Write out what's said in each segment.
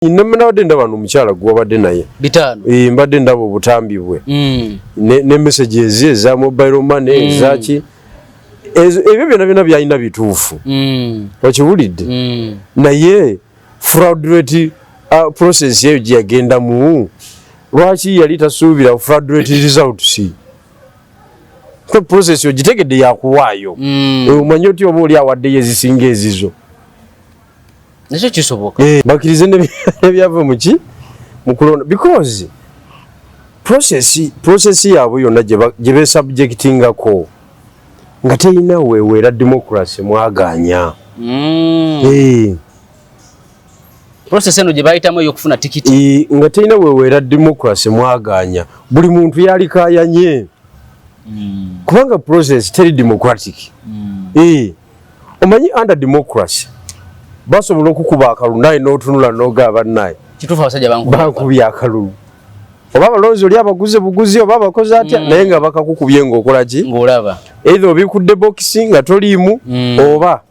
Nabadde ndaba nomukyala gwewabadde naye. 500. Mbadde ndaba obutambi bwe ne messages eza mobile money, ezaki, ebyo byonna byonna byalina bituufu. Okiwulidde? Naye fraudulent process eyo gye yagendamu, lwaki yali tasuubira fraudulent results? Ko process ogitegedde yakuwaayo. Omanyi oti oba oli awaddeyo ezisinga ezizo. Nakyo kisoboka. Bakkirize nebyava muki mukulonda, because process yaabwe yonna gye besubjectingako nga terina weweera democracy mwaganya. Process eno gye bayitamu ey'okufuna tikiti. Nga terina weweera democracy mwaganya, buli muntu yalikayanye kubanga process teri democratic. Omanyi under democracy basobola okukuba akalulu naye n'otunula n'ogaba naye. Kituufu, abasajja bankuba. Bankubye akalulu, oba abalonzi oli abaguze buguzi oba abakoze atya, naye nga bakakukubye ng'okola ki? Ng'olaba. Either obikudde bokisi nga toliimu oba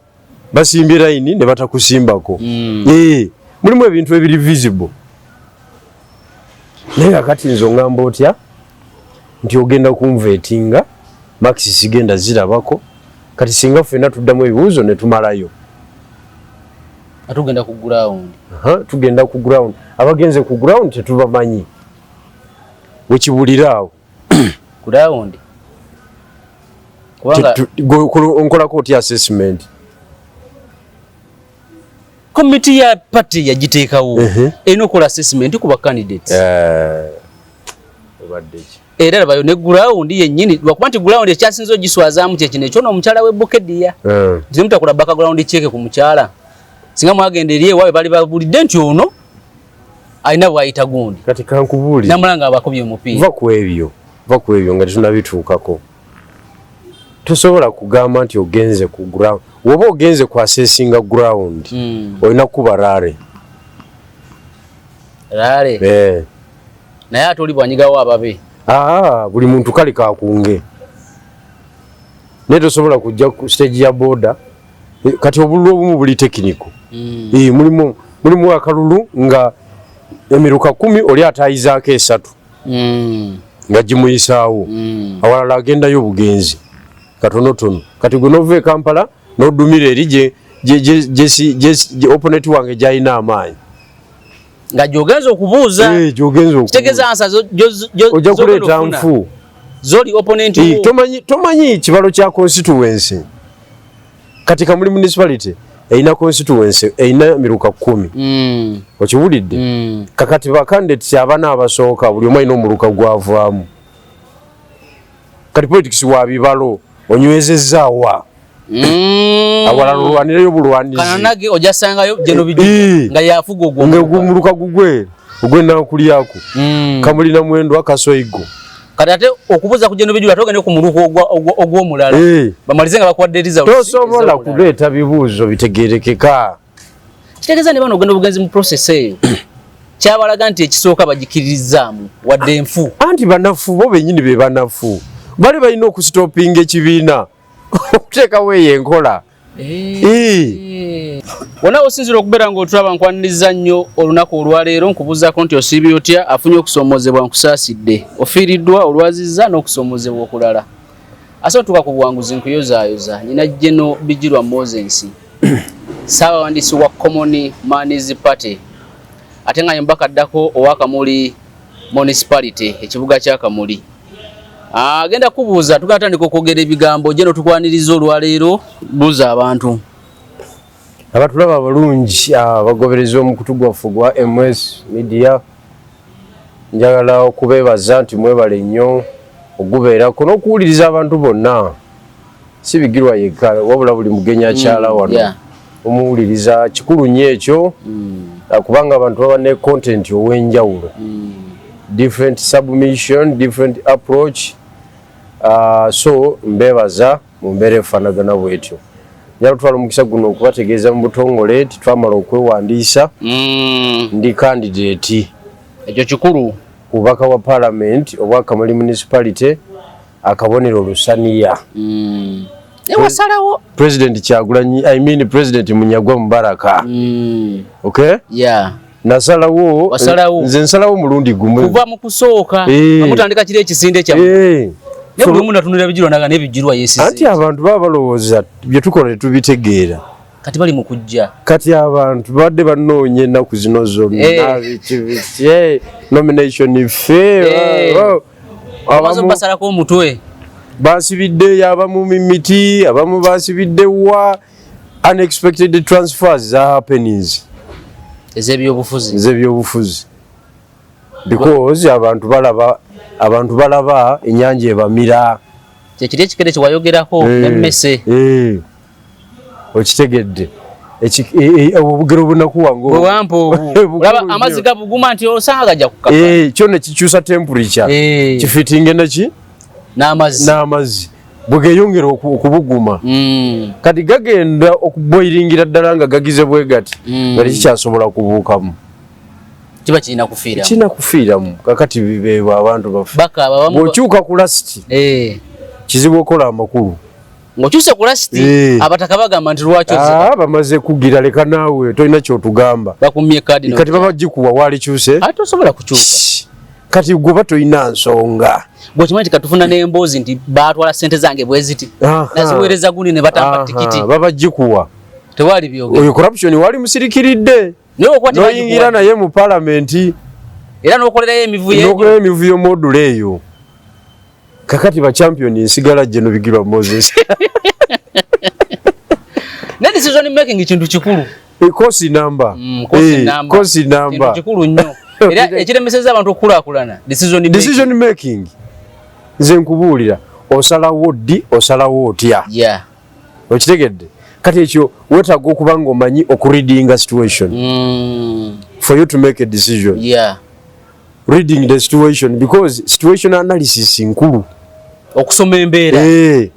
basimbye layini ne batakusimbako. Mulimu ebintu ebiri visible, naye kakati nze oŋŋamba otya nti ogenda kunvetinga marks sigenda zirabako? Kati singa ffenna tuddamu ebibuuzo ne tumalayo. Ate ogenda ku ground. Aha, tugenda ku ground. Abagenze ku ground tetubamanyi, wekibulira awo. Ground kubanga Onkolako otya assessment? Komiti ya party yagiteekawo, erina okukola assessment ku ba candidates. Obadde ki? Era labayo ne ground yennyini, lwakuba nti ground ekyasinza ogiswazaamu kyekino ekyono omukyala w'e Bukedia, nti mutakola background check ku mukyala. Singa mwagenda eri ewaabwe, bali babulidde nti ono alina bwayita gundi. Kati kankubuulire. Namala nga abakubye omupiira. Va ku ebyo, va ku ebyo nga tetunabituukako. Tosobola kugamba nti ogenze ku ground. Woba ogenze ku assessinga ground, olina kuba rally. Rally? Eh. Naye ate oli bwanyigawo ababe? Aa, buli muntu kale kakunge, naye tosobola kujja ku stage ya border. Kati obululu obumu buli technical. Mulimu akalulu nga emiruka 10, oli atayizaako esatu nga gimuyisaawo. Awalala agendayo obugenzi katonotono. Kati gwe nova e Kampala n'odumira eri gye opponent wange gyalina amaanyi. Nga gyogenza okubuuza. Gy'ogenza okubuuza. Kitegeeza answer Ojja z'ogenda kuleeta okufuna. nfu. Zoli opponent wo. Tomanyi kibalo kya constituency. Kati Kamuli municipality erina constituency erina miruka 10. Okiwulidde? Mm. Kakati ba candidates abana abasooka, buli omu alina omuluka gwavaamu. Kati politics wa bibalo, onywezezaawa? Awalala olwanireyo bulwanizi. Kananage ojjasangayo geno biju nga yafuga ogwo nga omuluka. Omuluka gugwe ogwenankulyako. Kamuli Namwendo Akasoigo. Kati ate okubuuza ku geno bijula, ate ogende ku muluka ogw'omulala, bamalize nga bakuwadde results Tosobola ez'omulala. kuleeta bibuuzo bitegerekeka. Kitegeeza ne bano ogenda obugenzi mu process eyo, kyabalaga nti ekisooka bagikiririzaamu wadde enfu. Anti banafu, bo bennyini be banafu, bali balina okusitopinga ekibiina okuteekawo eyo enkola. Wonna osinzira okubeera ng'otulaba, nkwaniriza nnyo olunaku olwaleero. Nkubuuzaako nti osiibye otya? Afunye okusoomozebwa, nkusaasidde. Ofiiriddwa, olwazizza n'okusoomozebwa okulala, ase otuuka ku buwanguzi, nkuyozaayoza. Nyina General Bigirwa Moses, ssaabawandiisi wa Common Man's Party, ate nga ye mubaka addako owa Kamuli Municipality, ekibuga kya Kamuli. Agenda kubuuza, tugenda tandika okwogera ebigambo. Geno, tukwaniriza olwaleero, buuza abantu. Abatulaba abalungi, abagoberezi omukutu gwaffe gwa MS Media, njagala okubeebaza nti mwebale nnyo ogubeerako n'okuwuliriza abantu bonna, si Bigirwa yekka, wabula buli mugenyi akyala wano. Omuwuliriza kikulu nnyo ekyo, kubanga abantu baba ne content ow'enjawulo, different submission, different approach. So mbebaza mu mbeera efaanagana bwetyo. Njala tutwala omukisa guno okubategeeza mu butongole nti twamala okwewandiisa. Ndi candidate. Ekyo kikulu. Ku bubaka bwa parliament obwa Kamuli Municipality, akabonero lusaniya. Ewasalawo. President Kyagulanyi, I mean President Munyagwa Mubaraka. Okay. Nasalawo. Wasalawo. Nze nsalawo mulundi gumu. Kuva mu kusooka. Mutandika kiri ekisinde kyammwe. Naye buli omu natunulira Bigirwa naga naye Bigirwa yeesize. Anti abantu baba balowooza bye tukola tetubitegeera. Kati bali mu kujja. Kati abantu babadde banoonya ennaku zino zonna biki biki nomination ffe. Abamu basalako omutwe. Basibidde abamu mu miti, abamu basibidde wa unexpected transfers za happenings. Ez'ebyobufuzi. Ez'ebyobufuzi. Because abantu balaba ennyanja ebamira. Kye kiri ekikere kye wayogerako n'emmese. Okitegedde. Obugero bunakuwa ngo. Bwe wampa obu. Olaba amazzi gabuguma nti osanga gajja kukaka. Kyo ne kikyusa temperature. Kifitinge naki? N'amazzi. N'amazzi. Bwe geeyongera okubuguma. Kati gagenda okuboiringira ddala nga gagize bwe gati. Nga tekikyasobola kubuukamu. Kiba kirina kufiiramu. Kirina kufiiramu. Kakati beebo abantu baffe. Bakaaba abamu Bw'okyuka ku lasiti. Kizibu okukola amakulu. Ng'okyuse ku lasiti, abataka bagamba nti lwaki ozze? Bamaze kugira leka naawe tolina ky'otugamba. Bakumye kaadi. Kati baba gikuwa waalikyuse? Ate tosobola kukyuka. Kati gwe oba tolina nsonga. Gwe okimanyi nti katufuna n'emboozi nti baatwala ssente zange bwe ziti. Naziweereza gundi ne batampa tikiti. Baba gikuwa. Tewali byogero. Oyo corruption wali musirikiridde. Naye okuba tebagikuwa. N'oyingira naye mu palamenti. Era n'okolerayo emivuyo. N'okolerayo emivuyo module eyo. Kakati ba champion nsigala General Bigirwa Moses. Ne decision making kintu kikulu. Kosi number. Kosi number. Kosi number. Kintu kikulu nnyo. Era ekiremesezza abantu okukulaakulana. Decision making. Decision making. Nze nkubuulira osalawo ddi, osalawo otya. Okitegedde? Kati ekyo weetaaga okuba ng'omanyi okureadinga situation. For you to make a decision. Reading the situation because situation analysis nkulu. Okusoma embeera.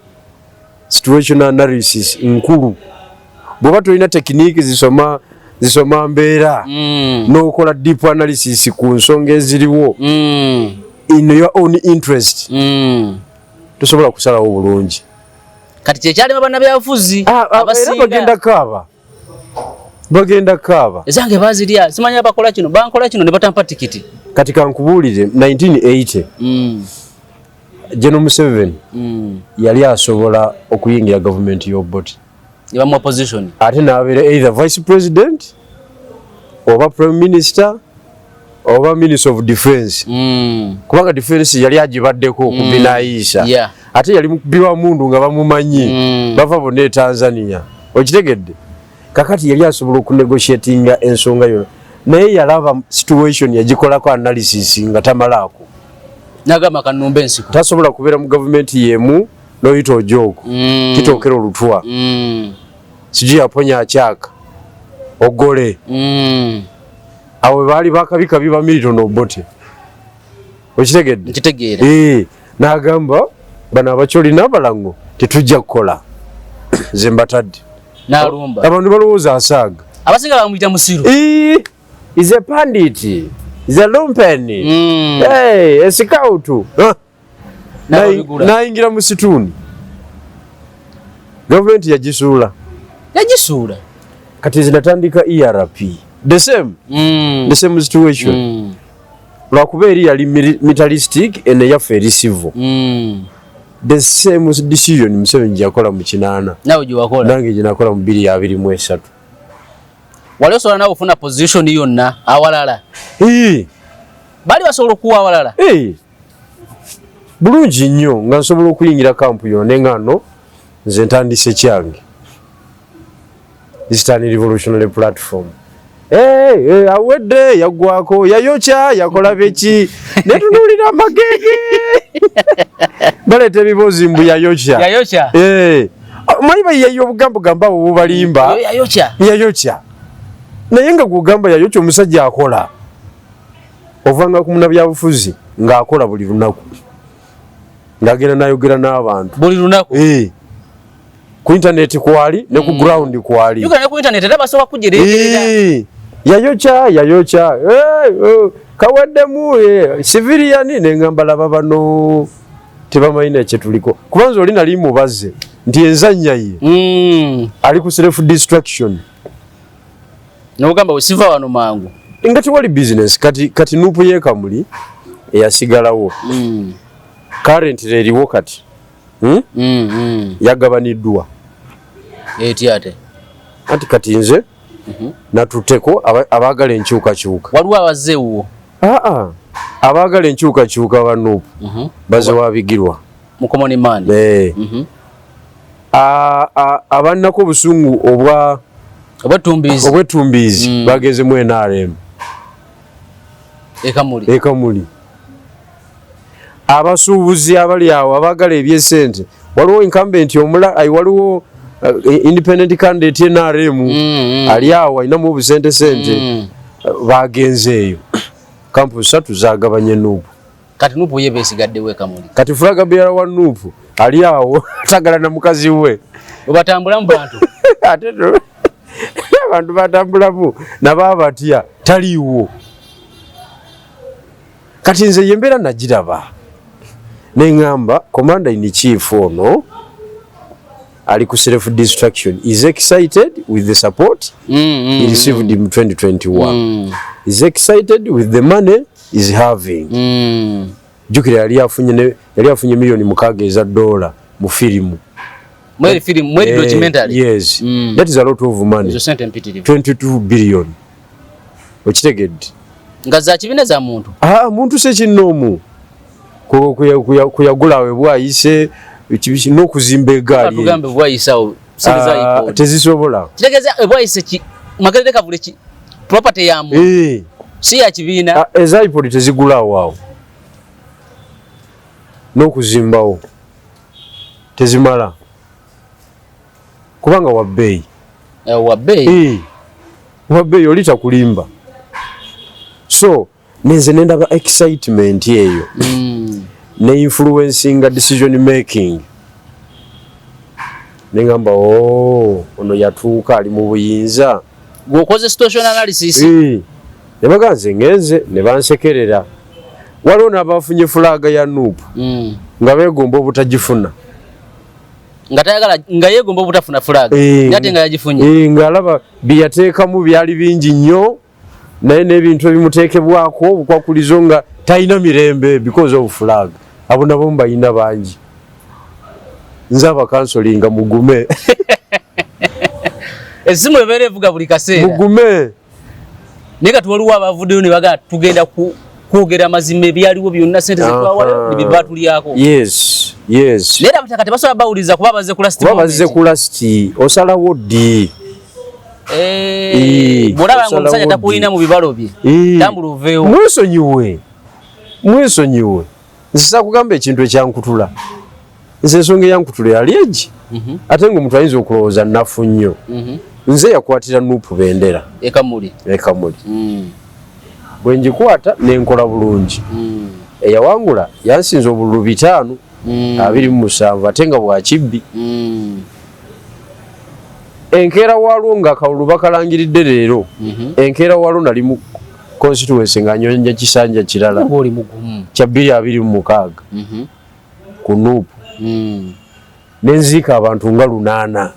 Situation analysis nkulu. Bw'oba tolina technique zisoma mbeera, n'okola deep analysis ku nsonga eziriwo in your own interest, tosobola kusalawo bulungi. Kati kyekyalema bannabyabufuzi abasinga. Era bagenda kaaba. Bagenda kaaba. Ezange baazirya, simanyi abakola kino, bankola kino ne batampa tikiti. Kati kankubuulire 1980 General Museveni yali asobola okuyingira gavumenti y'Obote. Yabamu opposition. Ate n'abeera either vice president oba prime minister oba minister of defense. Kubanga defense yali agibaddeko ku Binaisha. Ate yali mukubi wa mundu nga bamumanyi. Bava bonna e Tanzania. Okitegedde? Kakati yali asobola okunegotiatinga ensonga yonna. Naye yalaba situation yagikolako analysis nga tamalaako. N'agamba kannumba ensiko. Tasobola kubeera mu gavumenti y'emu n'oyita Ojok. Kitookera olutwa. Sijui yaponya akyaka. Ogole. Awo baali bakabikabi ba Milton Obote. Okitegedde? Nkitegeera. N'agamba bano Abacholi n'abalango tetujja kukola. Nze mbatadde. N'alumba. Abantu balowooza asaaga. Abasinga bamuyita musiru. Is a pandit. Is a lumpen. Hey, a scout. N'ayingira mu situuni. Gavumenti yagisuula. Yagisuula. Kati zinatandika ERP. The same. The same situation. Lwakuba eri yali militaristic eno eyaffe eri civil. The same decision Museveni gye yakola mu 8. Naawe gye wakola. Nange gye nakola mu 2023. Wali osobola naawe ofuna position yonna awalala? Bali basobola okuwa awalala? Bulungi nnyo nga nsobola okuyingira kampu yonna nga no nze ntandise kyange. Eastern Revolutionary Platform. Awedde yaggwako yayokya yakola biki netunuulira amagege baleeta ebibuuzi mbu yayokya. Yayokya. Omanyi bayiyayo obugambo gamba abo bubalimba. Yayokya. Yayokya. Naye nga gw'ogamba yayokya omusajja akola. Ovanga ku munnabyabufuzi ng'akola buli lunaku. Ng'agenda n'ayogera n'abantu. Buli lunaku. Ku internet kwali ne ku ground kwali. Yuka ne ku internet era basobola kugireeterera. Yayokya, yayokya. Kaweddemu, civilian ne ngamba laba bano tebamanyi na kye tuliko. Kubanza oli nali mubaze nti enzannya ye. Ali ku self destruction. N'ogamba we siva wano mangu. Nga tewali business. Kati NUP yekamuli eyasigalawo currently eriwo kati, Yagabaniddwa. Etya ate? Anti kati nze natutteko abaagala enkyukakyuka. Waliwo abazze ewuwo? Aa, abaagala enkyukakyuka ba NUP baze wabigirwa. Mu common man. Eh. Abannako obusungu obwa obwetumbiizi. Obwetumbiizi bagenze mu NRM. Ekamuli. Ekamuli. Abasuubuzi abali awo abaagala ebyesente, waliwo incumbent omula, ai, waliwo independent candidate NRM ali awo alinamu obusente sente. Bagenze eyo. Camp satu zagabanye NUP. Kati NUP ye besigaddewo ekamuli. Kati flag bearer wa NUP ali awo tagala na mukazi we. Bwe batambula mu bantu. Ate abantu batambulamu nabo abatya taliiwo. Kati nze yembeera nagiraba neŋŋamba commander in chief ono ali ku self destruction, is excited with the support he received in 2021, is excited with the money is having. Jjukira yali afunye miliyoni 6 eza dola mu firimu. Mweri film, mweri documentary. Yes. That is a lot of money. Ezo sente mpitirivu. 22 billion, okitegedde? Nga za kibiina, za muntu? Ah, muntu sekinnoomu kuyagula we bwayise n'okuzimba egaali. Tugambe bwayisawo sente za Ah, iPod. Tezisobola. Kitegeeza ebwayise ki Makerere Kavule ki property ya muntu, si ya kibiina. Ah, eza iPod tezigulawo awo n'okuzimbawo tezimala kubanga wa bbeeyi. Wa bbeeyi. Eh, wa bbeeyi, oli takulimba. So nenze nendaba excitement eyo ne influencinga decision making, nengamba, "Oh, ono yatuuka ali mu buyinza." Gweokoze situation analysis. Eh, ne baga nze ngenze ne bansekerera. Waliwo n'abafunye flag ya NUP nga beegomba obutagifuna. Nga tayagala, nga yeegomba obutafuna flag. Ate nga yagifunye. Eh, ng'alaba bye yateekamu byali bingi nnyo, naye n'ebintu ebimuteekebwako obukwakulizo nga talina mirembe because of flag. Abo nabo mbayina bangi. Nze abakansolinga, mugume. Essimu ebeera evuga buli kaseera. Mugume. Naye kati waliwo abavuddeyo ne bagaa tugenda kwogera amazima ebyaliwo byonna, sente zetwawalayo ne bye batulyako. Yes. Naye era kati basobola bawuliriza kuba bazze ku last Kuba bazze moment. ku last, osalawo ddi? Bw'olaba nga osalawo omusajja ddi? takulina mu bibalo bye, tambula oveewo. Mwesonyiwe, mwesonyiwe. Nzisa kugamba ekintu ekyankutula nze, ensonga eyankutula yali egi, ate nga omuntu ayinza okulowooza nnafu nnyo. Nze yakwatira NUP bendera. Ekamuli. Ekamuli. Bwe ngikwata nenkola bulungi, eyawangula yansinza obululu 5 27, ate nga bwakibbi. Enkeera waalwo nga akalulu bakalangiridde leero, enkeera waalwo nali mu constituency nga nyonja kisanja kirala. Oba oli mugumu. Kya 2026 ku NUP. Nenziika abantu nga 800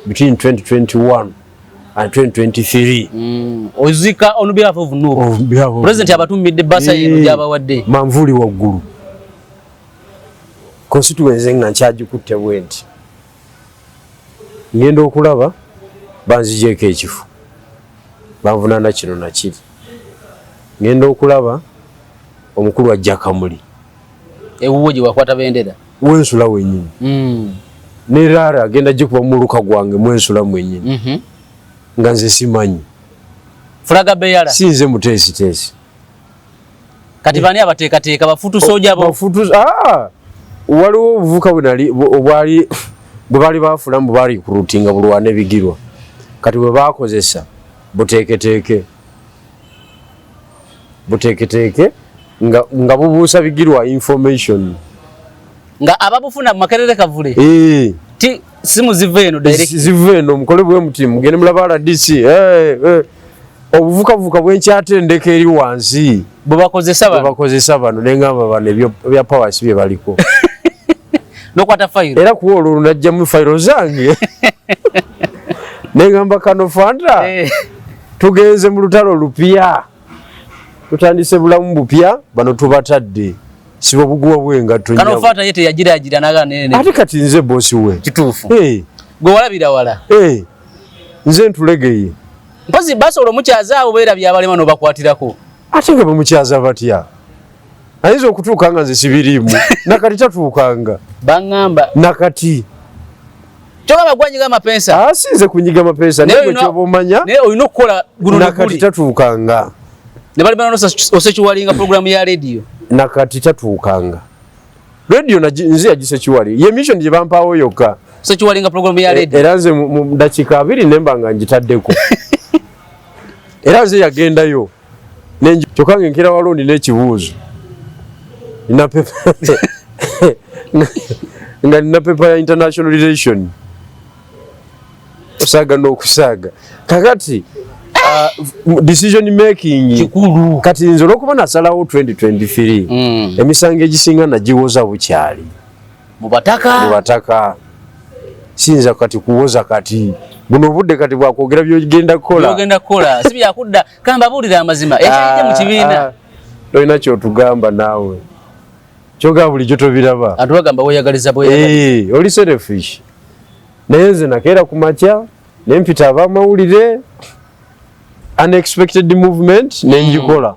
between 2021 and 2023. Ozika on behalf of NUP. On behalf of- President abatumidde basa yeno gyabawadde. Manvuuli waggulu, constituency nga nkyagikutte bwe nti, ngenda okulaba banzigyeko ekifo, banvunaana kino nakiri. Ngenda okulaba omukulu ajja Kamuli. Ewuwo gye wakwata bendera. Wensula wenyini. Ne rally agenda gikuba muluka gwange mwensula mwenyini. Nga nze simanyi. Flag bearer. Si nze muteesiteesi. Kati bani abateekateeka? Ba foot soldier bo? Ba foot, ah, waliwo obuvuka bwe obwali bwe baali baafula mbu baali recruitinga bulwana ebigirwa, kati bwe bakozesa buteeketeeke buteeketeeke nga bubuusa Bigirwa information. Nga ababufuna mu Makerere Kavule. Eh. Ti simu ziva eno direct. Ziva eno, mukole bwe muti, mugende mulaba RDC. Obuvukavuka bwenkyatendeka eri wansi. Bwe bakozesa bano. Bwe bakozesa bano, nengamba bano ebya power si bye baliko. Nokwata fayiro. Era kuwa olwo najjamu fayiro zange, nengamba kano Fanta. Tugenze mu lutalo lupya, tutandise bulamu bupya, bano tubatadde siba obuguwa bw'engatto. Kano Fata ye teyagiragira naga nene. Ate kati nze bosi we. Kituufu. Hey. Gwe walabira wala. Hey. Nze ntulegeye. Mpozi basobola omukyaza abo beerabye abalema n'obakwatirako. Ate nga bamukyaza batya? Ayinza okutuuka nga nze sibiriimu. Nakati tatuukanga. Baŋŋamba. Nakati. Kyogamba gwanyiga amapeesa. Ah, si nze kunyiga amapeesa. Naye gwe kyoba omanya. Naye olina okukola guno Nakati tatuukanga. Ne bali bano osekiwalinga programu ya radio. Nakati tatuukanga. Radio nze yagisekiwali. Ye mission gye bampaawo yokka. Osekiwalinga programu ya radio. Era nze mu dakiika 2 ne mba nga ngitaddeko. Era nze yagendayo. Kyokka nga enkera waliwo nina ekibuuzo. Nina pepa nga nina pepa ya international relation. Osaaga n'okusaaga. Kakati decision making kikulu. Kati nze olw'okuba nasalawo 2023 emisango egisinga nagiwoza bukyali mu bataka. Mu bataka. Siyinza kati kuwoza kati. Buno obudde kati bwakwogera by'ogenda kukola. By'ogenda kukola. Si byakudda. Kamba buulira amazima. Ekijja mu kibiina. Tolina ky'otugamba naawe. Kyogamba bulijjo tobiraba. Abantu bagamba weeyagaliza bweyagaliza. Oli selfish. Naye nze nakeera ku makya ne mpita ab'amawulire unexpected movement ne ngikola.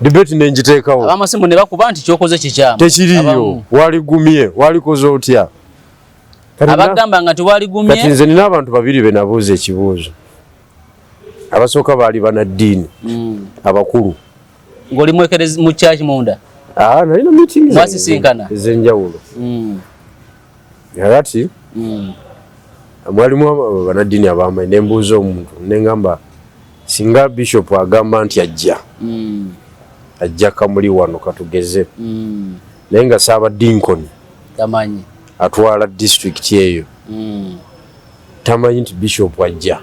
Debate ne ngiteekawo. Ab'amasimu ne bakuba nti ky'okoze kikyamu. Tekiriiyo. Waligumye, walikoze otya? Abagamba nga tiwaligumye. Kati nze nina abantu babiri be nabuuza ekibuuzo. Abasooka baali bannaddiini abakulu. Ng'oli mwekerezi mu church munda? Nalina meeting mwasisinkana ez'enjawulo. Kakati mwalimu bannaddiini ab'amaanyi ne mbuuza omuntu ne ngamba singa bishop agamba nti ajja ajja Kamuli wano katugeze naye nga Ssaabadinkoni tamanyi atwala district eyo tamanyi nti bishop ajja,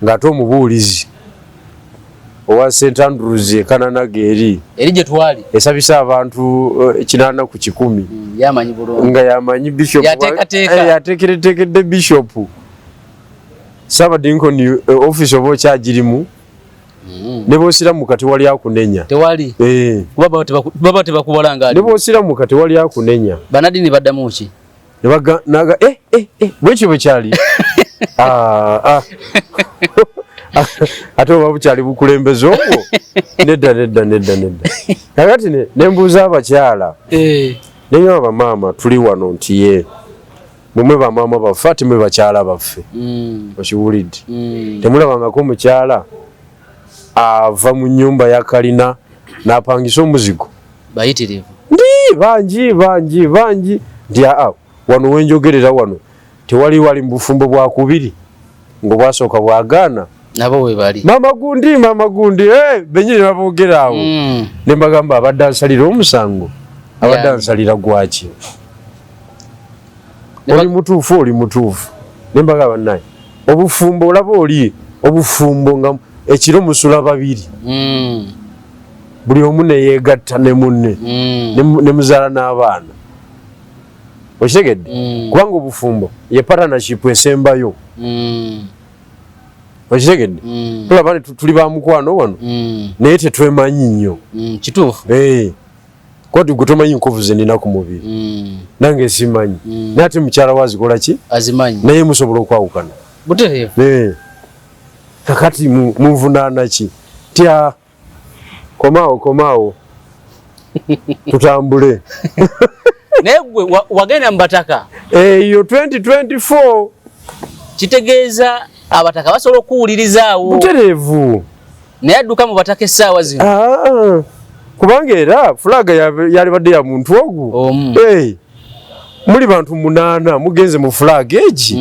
ng'ate omubuulizi owa St Andrews e Kananaga eri gye twali esabisa abantu 8 ku 100 yamanyi bulungi nga yamanyi bishop yateekereteekedde bishop. Ssaabadinkoni office oba okyagirimu ne bw'osiramuka tewali akunenya. Tewali. Baba tebakubala nga ne bw'osiramuka tewali akunenya. Bannaddiini baddamu ki? Naga bwekyo bwe kyali. Ate oba bukyali bukulembeze obwo. Nedda nedda nedda nedda. Kakati ne mbuuza abakyala. Ne ngamba bamaama tuli wano nti ye mumwe bamaama baffe ate mwe bakyala baffe. Okiwulidde. Temulabangako omukyala ava mu nnyumba ya kalina n'apangisa omuzigo. Bayitirivu. Ndi bangi bangi bangi nti wano wenjogerera wano tewali wali mu bufumbo bwa kubiri ng'obwasooka bwagaana. Nabo we bali. Mama gundi bennyini baboogera awo. Ne mbagamba abadde ansalira omusango, abadde ansalira gwaki? Oli mutuufu, oli mutuufu. Ne mbagamba bannaye obufumbo olaba oli obufumbo nga ekiro musula babiri. Buli omu ne yeegatta ne munne ne muzaala n'abaana. Okitegedde? Kubanga obufumbo ye partnership esembayo. Okitegedde? Tulaba nti tuli ba mukwano wano naye tetwemanyi nnyo. Kituufu. Koti gwe tomanyi nkovu ze nnina ku mubiri. Nange simanyi. Naye ate mukyala we azikola ki? Azimanyi. Naye musobola okwawukana. Butereevu. Kakati munvunaana ki? Tya komaawo komaawo tutambule. Naye gwe wagenda mu bataka. Eyo 2024. Kitegeeza abataka basobola okuwulirizaawo. Butereevu. Naye adduka mu bataka essaawa zino. Kubanga era fulaga yalibadde ya muntu ogu. Muli bantu 8 mugenze mu fulaga egi.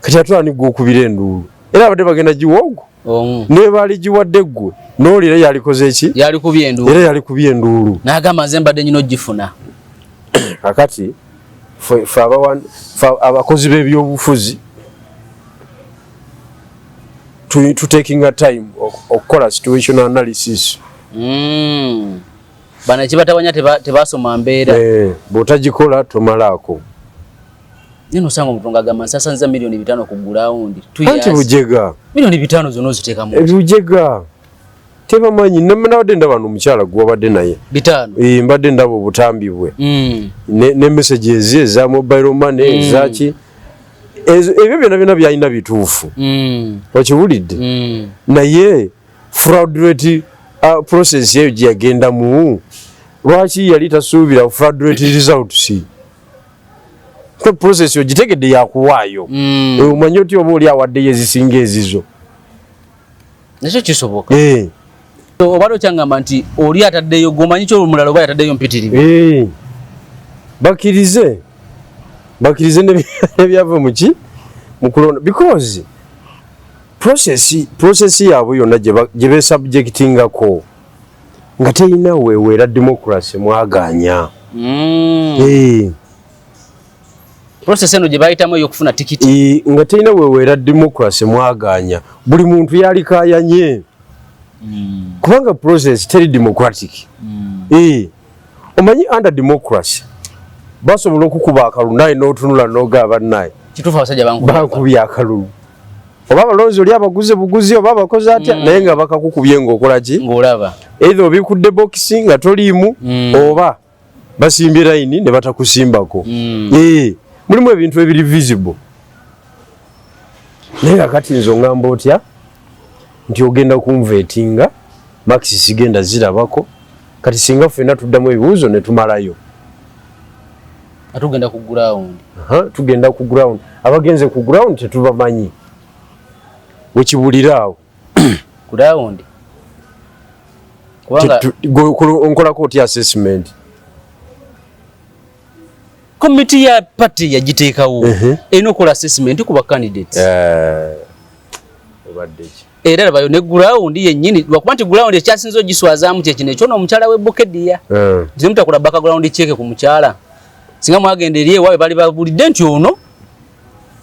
Kati ate ani gwe okubira enduulu? Era abadde bagenda giwa ogwo. Ne baaligiwadde ggwe n'oli era yalikoze ki? Yalikubye enduulu. Era yalikubye enduulu. N'agamba nze mbadde nnina ogifuna. Kakati ffe abakozi b'ebyobufuzi tutakinga time okukola situational analysis. Bano ekibatawanya tebasoma mbeera. Bw'otagikola tomalaako. Neno osanga omuntu ng'agamba nsasanza 5 million ku ground. Anti bujega. 5 million zonna oziteekamu? Bujega, tebamanyi. Nabadde ndaba nomukyala gwabadde naye. 5. Eh, mbadde ndaba obutambi bwe ne messages eza mobile money, ezaki, ebyo byonna byonna byalina bituufu. Okiwulidde? Naye fraudulent process eyo gye yagendamu, lwaki yali tasuubira fraudulent results? Ko process ogitegedde yakuwaayo. Eh, omanyi oti oba oli awaddeyo ezisinga ezizo. Nakyo kisoboka. Eh, obadde okyangamba nti oli ataddeyo, gwomanyi ki omulala oba yataddeyo mpitirivu? Eh, bakkirize bakkirize nebyava muki mukulonda, because process yaabwe yonna gye besubjectingako nga teyina weweera democracy mwaganya. Eh, Process eno gye bayitamu ey'okufuna tikiti. Eh, nga teyina weweera democracy mwaganya, buli muntu yalikayanye kubanga process teri democratic. Eh, omanyi under democracy basobola okukuba akalulu naye n'otunula n'ogaba naye. Kituufu, abasajja bankuba. Bankubye akalulu, oba abalonzi oli abaguze buguzi oba abakoze atya, naye nga bakakukubye ng'okola ki? Ng'olaba. Either obikudde bokisi nga toliimu, oba basimbye layini ne batakusimbako. Eh, mulimu ebintu ebiri visible, naye kakati nze oŋŋamba otya nti ogenda kunvetinga marks sigenda zirabako? Kati singa ffenna tuddamu ebibuuzo ne tumalayo. Ate ogenda ku ground. Aha, tugenda ku ground. Abagenze ku ground tetubamanyi, wekibulira awo. Ground kubanga Onkolako otya assessment? Komiti ya party yagiteekawo, erina okukola assessment ku ba candidates. Eh, obadde ki? Era labayo ne ground yennyini, lwakuba nti ground ekyasinza ogiswazaamu kyekino ekyono omukyala w'e Bukedia, nti nemutakola background check ku mukyala. Singa mwagenda eri ewaabwe bali babulidde nti ono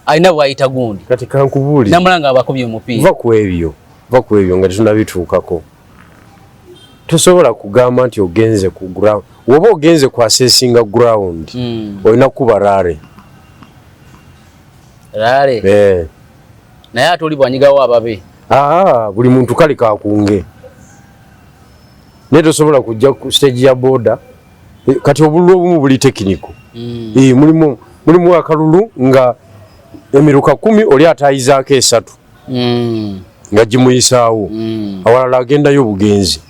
alina bwayita gundi. Kati kankubuulire. Namala nga abakubye omupiira. Va ku ebyo, va ku ebyo nga tetunabituukako. Tosobola kugamba nti ogenze ku ground. Woba ogenze ku assessinga ground, olina kuba rally. Rally? Eh. Naye ate oli bwanyigawo ababe? Aa, buli muntu kale kakunge, naye tosobola kujja ku stage ya border. Eh, kati obululu obumu buli technical. Eh, mulimu akalulu nga emiruka 10 oli atayizaako esatu nga gimuyisaawo. Awalala agendayo obugenzi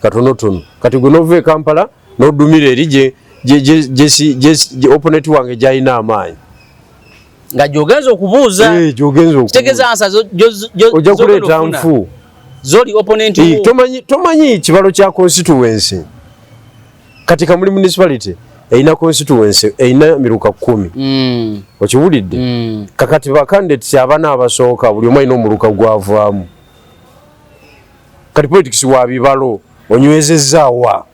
katonotono. Kati gwe nova e Kampala n'odumira eri gye opponent wange gyalina amaanyi. Nga gyogenza okubuuza. Eh, gy'ogenza okubuuza. Kitegeeza answer Ojja z'ogenda kuleeta okufuna. nfu. Zoli opponent Eh, wo. Tomanyi kibalo kya constituency. Kati Kamuli municipality erina constituency erina miruka 10. Okiwulidde? Mm. Kakati ba candidates abana abasooka buli omu alina omuluka gwavaamu. Kati politics wa bibalo, onywezezaawa?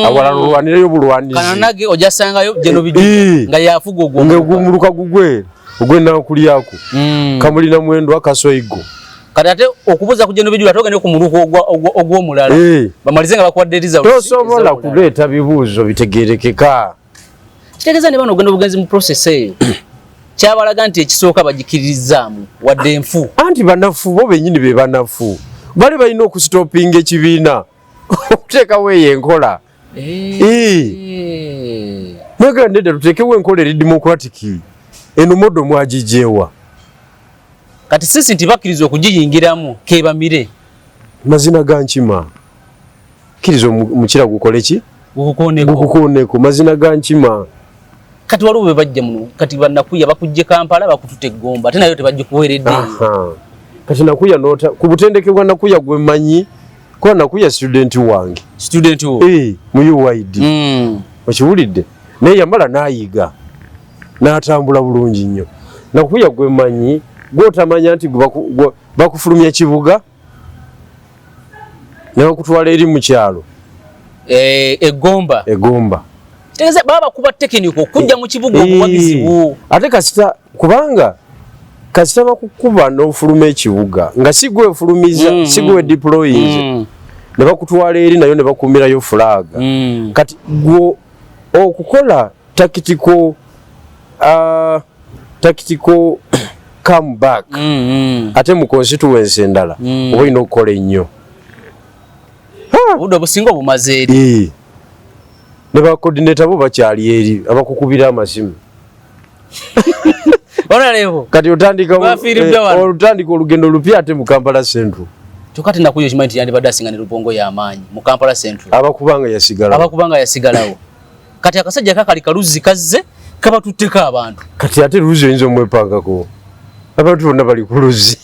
Awalala olwanireyo bulwanizi. Kananage ojjasangayo geno biju Eh. nga yafuga ogwo Nga omuluka. Omuluka gugwe ogwenankulyako. Kamuli Namwendo akasoigo. Kati ate okubuuza ku geno bijula, ate ogende ku muluka ogw'omulala, Eh. bamalize nga bakuwadde results Tosobola ez'omulala. kuleeta bibuuzo bitegerekeka. Kitegeeza ne bano ogenda obugenzi mu process eyo, kyabalaga nti ekisooka bagikiririzaamu wadde enfu. Anti banafu, bo bennyini be banafu, bali balina okusitopinga ekibiina okuteekawo eyo enkola. Eh. Naga nedda, tuteekewo enkola eri democratic. Eno model mwagijeewa? Kati sisi nti bakkiriza okugiyingiramu kebamire. Mazina ga nkima, kkiriza omukira gukole ki? Gukukoneko. Gukukoneko, mazina ga nkima. Kati waliwo bwe bajja muno, kati banakuya bakujje Kampala, bakututa eggomba, ate nayo tebagikuweredde. Aha. Kati nakuya nota ku butendeke bwa nakuya gwe mmanyi, kuba nakuya student wange. Student wo? Eh, mu UYD. Okiwulidde? Naye yamala n'ayiga n'atambula bulungi nnyo. Nakuya gwe mmanyi, gw'otamanya nti gwe bakufulumya kibuga ne bakutwala eri mu kyalo. Eh, egomba. Egomba. Kitegeeza baba bakuba technical okujja mu kibuga obuwagizi bwo. Ate kasita, kubanga kasita bakukuba n'ofuluma ekibuga nga si gwe ofulumiza, si gwe deployinze, ne bakutwala eri nayo ne bakumirayo flag. Kati gwo okukola tactical Tactical comeback ate mu constituency endala oba olina okukola ennyo. Obudde obusinga obumaze eri. Ne ba coordinator bo bakyali eri abakukubira amasimu. Honorable. Kati otandika Bafiiriddwa wano. Otandika olugendo lupya ate mu Kampala Central. Kyokka tenakuyo kimanyi nti yandibadde asinga ne Lupongo y'amaanyi mu Kampala Central. Abakubanga yasigalawo. Abakubanga yasigalawo. Kati akasajja kakali kaluzzi kazze kabatutteko abantu. Kati ate luzzi oyinza omwepangako, abantu bonna bali ku luzzi.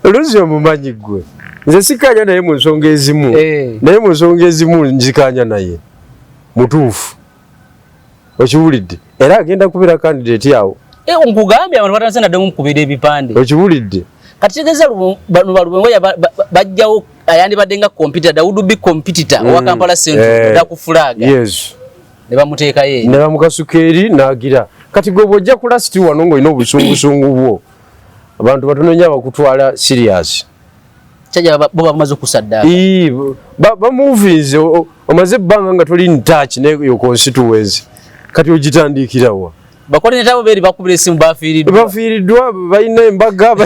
Luzzi omumanyi ggwe? Nze sikkaanya naye mu nsonga ezimu, naye mu nsonga ezimu nzikaanya naye, mutuufu. Okiwulidde? Era agenda kubeera candidate awo. Eh, nkugambye abantu batandise nadde mukubira ebipande. Okiwulidde? Kati kitegeeza bano balubongoya bajjawo ayandibadde nga competitor, the would be competitor owa Kampala Central dda ku flag. Ne bamuteekayo eri. Ne bamukasuka eri n'agira. Kati gwe bw'ojja ku last wano ng'olina obusungusungu bwo, abantu batono nnyo abakutwala serious. Kyajja bo bamaze okusaddaaka. Ii, bamuvinze, omaze ebbanga nga toli in touch ne your constituency, kati ogitandikirawa? Ba coordinator abo beeri bakubira esimu, bafiiriddwa. Bafiiriddwa, balina embaga.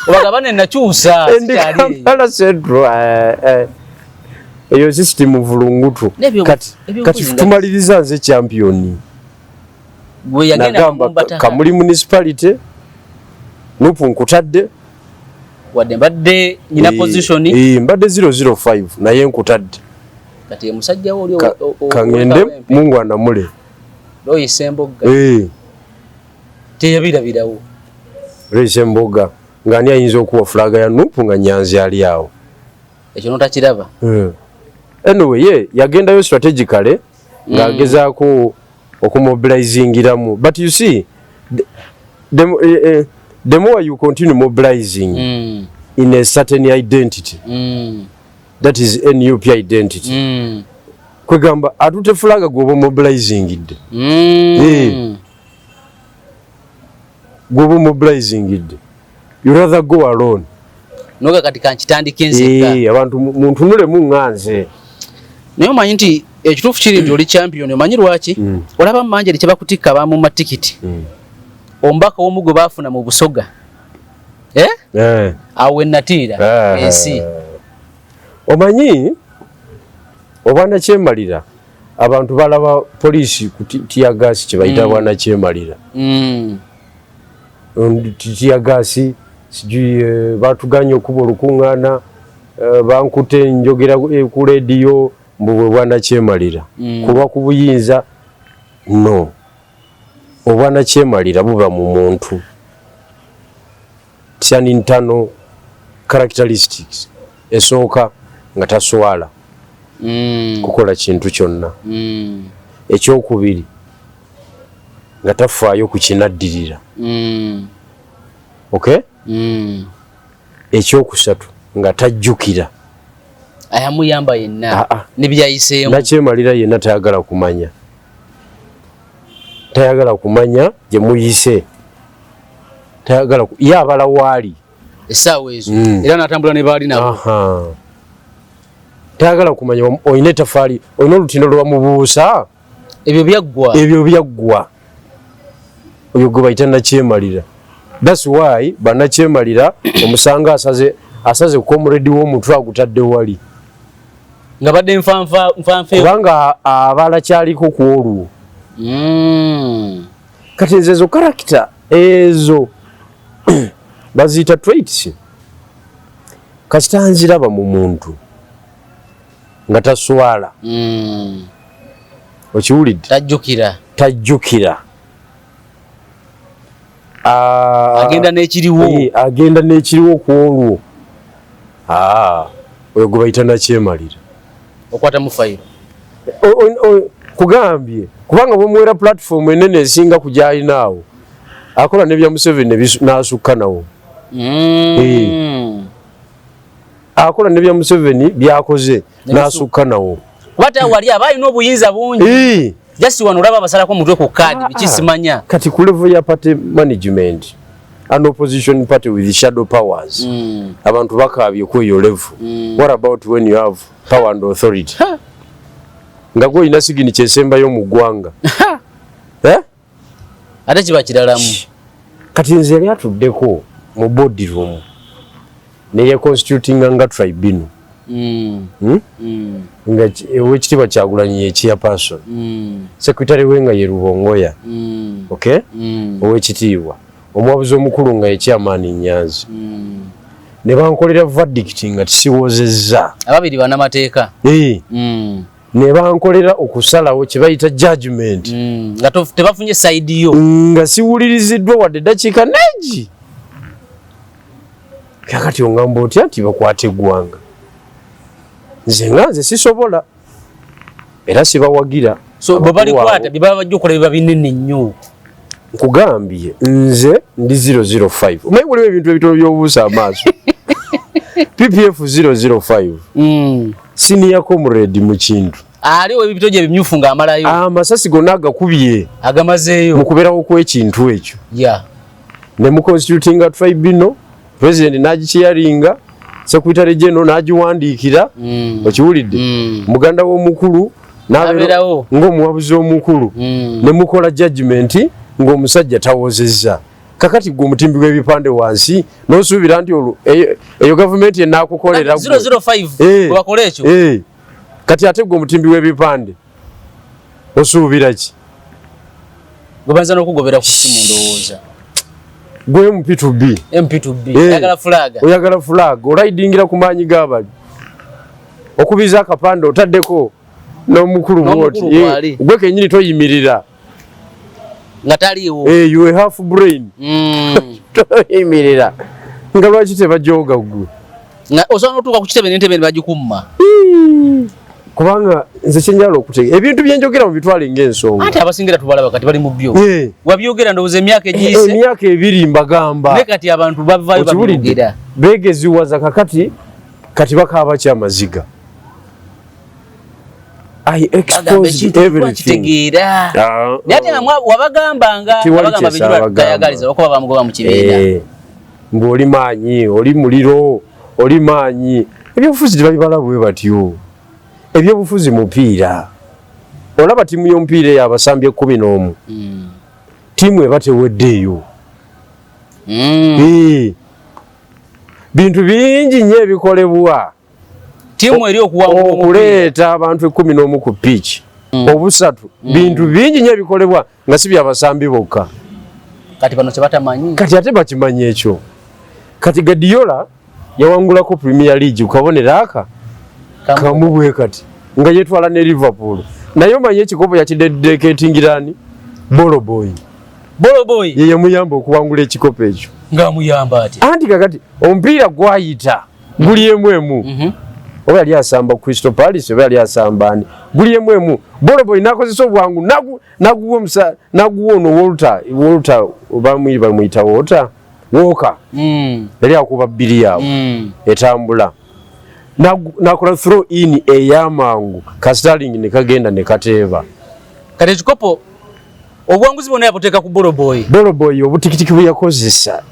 Obagamba ne nakyusa. Endi sikyali eyo. Kampala Central, eyo system vulungutu. Kati Ebyobufuzi kati tumaliriza nze champion. Gwe yagenda Nagamba mu Mbataka. Kamuli municipality NUP nkutadde. Wadde mbadde nyina position. Mbadde 005 naye nkutadde. Kati omusajja wo oli Kangende ow'Kawempe. Mungu anamule. Roy Ssemboga. Teyabirabirawo. Roy Ssemboga ng'ani ayinza okuwa flag ya NUP nga Nyanzi ali awo? Ekyo n'otakiraba. Anyway, ye yagendayo strategically ng'agezaako okumobilizingiramu, but you see the more you continue mobilizing in a certain identity, that is NUP identity, kwegamba atute flag gwoba mobilizingidde. Gwoba mobilizingidde, you rather go alone. Noga kati kankitandike nzekka. Abantu muntunule muŋŋanze. Naye omanyi nti ekituufu kiri nti oli champion, omanyi lwaki? Olaba Manjeri kye bakutikka bamumma tikiti. Omubaka omu gwe baafuna mu Busoga. Awo we natiira ensi. Omanyi obwanakyemalira abantu balaba poliisi ku tear gas kye bayita bwanakyemalira. Tear gas sijui, batuganye okuba olukuŋŋaana, bankute njogera ku leediyo mbu bwe bwanakyemalira. Kuba ku buyinza no. Obwanakyemalira buba mu muntu. It's an internal characteristics. Esooka nga taswala kukola kintu kyonna. Ekyokubiri nga tafaayo ku kinaddirira. Okay? Ekyokusatu nga tajjukira. Ayamuyamba yenna Ah, ah. ne byayiseemu. Nakyemalira yenna tayagala kumanya. Tayagala kumanya gye muyise. Tayagala ye abala waali. Essaawa ezo. Era n'atambula ne baali nabo. Tayagala kumanya olina ettafaali, olina olutindo lwe bamubuusa. Ebyo byaggwa. Ebyo byaggwa. Oyo gwe bayita nakyemalira. That's why bannakyemalira omusanga asaze ku comrade w'omutwe agutadde wali. Nga badde nfanfe. Kubanga abala kyaliko ku olwo. Kati ezo character ezo baziyita traits. Kasita nziraba mu muntu nga taswala. Okiwulidde? Tajjukira. Tajjukira. Agenda n'ekiriwo. Agenda n'ekiriwo ku olwo. Oyo gwe bayita nakyemalira. Okwata mu fayiro. Kugambye kubanga bw'omuwera platform enene esinga ku gy'alina awo, akola n'ebya Museveni n'asukka nawo. Akola n'ebya Museveni by'akoze n'asukka nawo. Kuba ate wali aba alina obuyinza bungi. Just wano olaba basalako omutwe ku kaadi, biki simanya. Kati ku level ya party management, an opposition party with shadow powers, abantu bakaabye ku eyo level. What about when you have power and authority? Nga gwe olina signature esembayo mu ggwanga. Ate kiba kiralamu. Kati nze yali atuddeko mu boardroom ne yeconstitutinga nga tribunal. Nga owekitiibwa Kyagulanyi ye chairperson, secretary we nga ye Rubongoya. Okay, owekitiibwa omuwabuzi omukulu nga ye chairman Nyanzi. Ne bankolera verdict nga tisiwozezza. Ababiri banamateeka. Eh. Ne bankolera okusalawo kye bayita judgment. Nga tebafunye side yo. Nga siwuliriziddwa wadde eddakiika negi. Kakati ongamba otya nti bakwata eggwanga? Nze nga nze sisobola, era sibawagira. So bwe balikwata, bye baba bajja okukola biba binene nnyo. Nkugambye, nze ndi 005. Omanyi waliwo ebintu ebitono by'obuusa amaaso. PPF 005, senior comrade mu kintu. Aliwo ebitojo ebimyufu ng'amalayo. Amasasi gonna agakubye. Agamazeeyo. Mu kubeerawo kw'ekintu ekyo. Ne mu constitutinga tribunal, president n'agichairinga, secretary general n'agiwandiikira. Okiwulidde? Mm. Muganda w'omukulu n'abeerawo ng'omuwabuzi omukulu. Ne mukola judgment ng'omusajja tawozezza. Kakati gwe omutimbi w'ebipande wansi n'osuubira nti olwo eyo gavumenti enaakukolera gwe. 005 bwe bakola ekyo. Kati ate gwe omutimbi w'ebipande osuubira ki? Gwe bayinza n'okugobera ku ssimu, ndowooza. Gwe MP2B. MP2B. Oyagala flag. Oyagala flag, olayidingira ku maanyi g'abali. Okubiza akapande otaddeko n'omukulu bw'oti. N'omukulu bw'ali. Gwe kennyini toyimirira. Nga taliiwo. You a half brain. Toyimirira. Nga lwaki tebajooga ggwe? Nga osobola n'otuuka ku kitebe n'entebe ne bagikumma. Kubanga nze kyenjala okutegeera ebintu bye njogera mu bitwale ng'ensonga. Anti abasingira tubalaba kati bali mu byo. Wabyogera ndowooza emyaka egiyise. Emyaka 2 mbagamba. Naye kati abantu bavaayo Okiwulidde? babyogera. Beegeziwaza kakati, kati bakaaba ki amaziga? I exposed everything. Kitegeera. Naye ate nga wabagambanga, Tiwali wabagamba kye bijula saabagamba. tayagaliza, okuba bamugoba mu kibiina. Mbu oli maanyi, oli muliro, oli maanyi. Ebyobufuzi tebabibala bwe batyo. Ebyobufuzi mupiira. Olaba ttiimu y'omupiira eyo abasambi 11. Ttiimu eba teweddeeyo. Bintu bingi nnyo ebikolebwa. Ttiimu eri okuwangula omupiira. Okuleeta abantu 11 ku pitch. Obusatu. Bintu bingi nnyo ebikolebwa nga si byabasambi bokka. Kati bano kye batamanyi. Kati ate bakimanyi ekyo. Kati Guardiola yawangulako Premier League ku kabonero aka kamu bwe kati nga yetwala ne Liverpool. Naye omanyi ekikopo yakidedicatingirani Ball Boy. Ball Boy. Ye yamuyamba okuwangula ekikopo ekyo. Ng'amuyamba atya? Anti kakati omupiira gwayita guli emu emu. Oba yali asamba Crystal Palace oba yali asamba ani. Guli emu emu. Ball Boy n'akozesa obwangu naguwa omusa, naguwa ono Walter, Walter oba bamuyita Walter Walker. Yali akuba bbiri awo. Etambula. Nakola throw in ey'amangu ka Sterling ne kagenda ne kateeba. Kati ekikopo obuwanguzi bwonna yabuteeka ku Ball Boy. Ball Boy obutikitiki bwe yakozesa.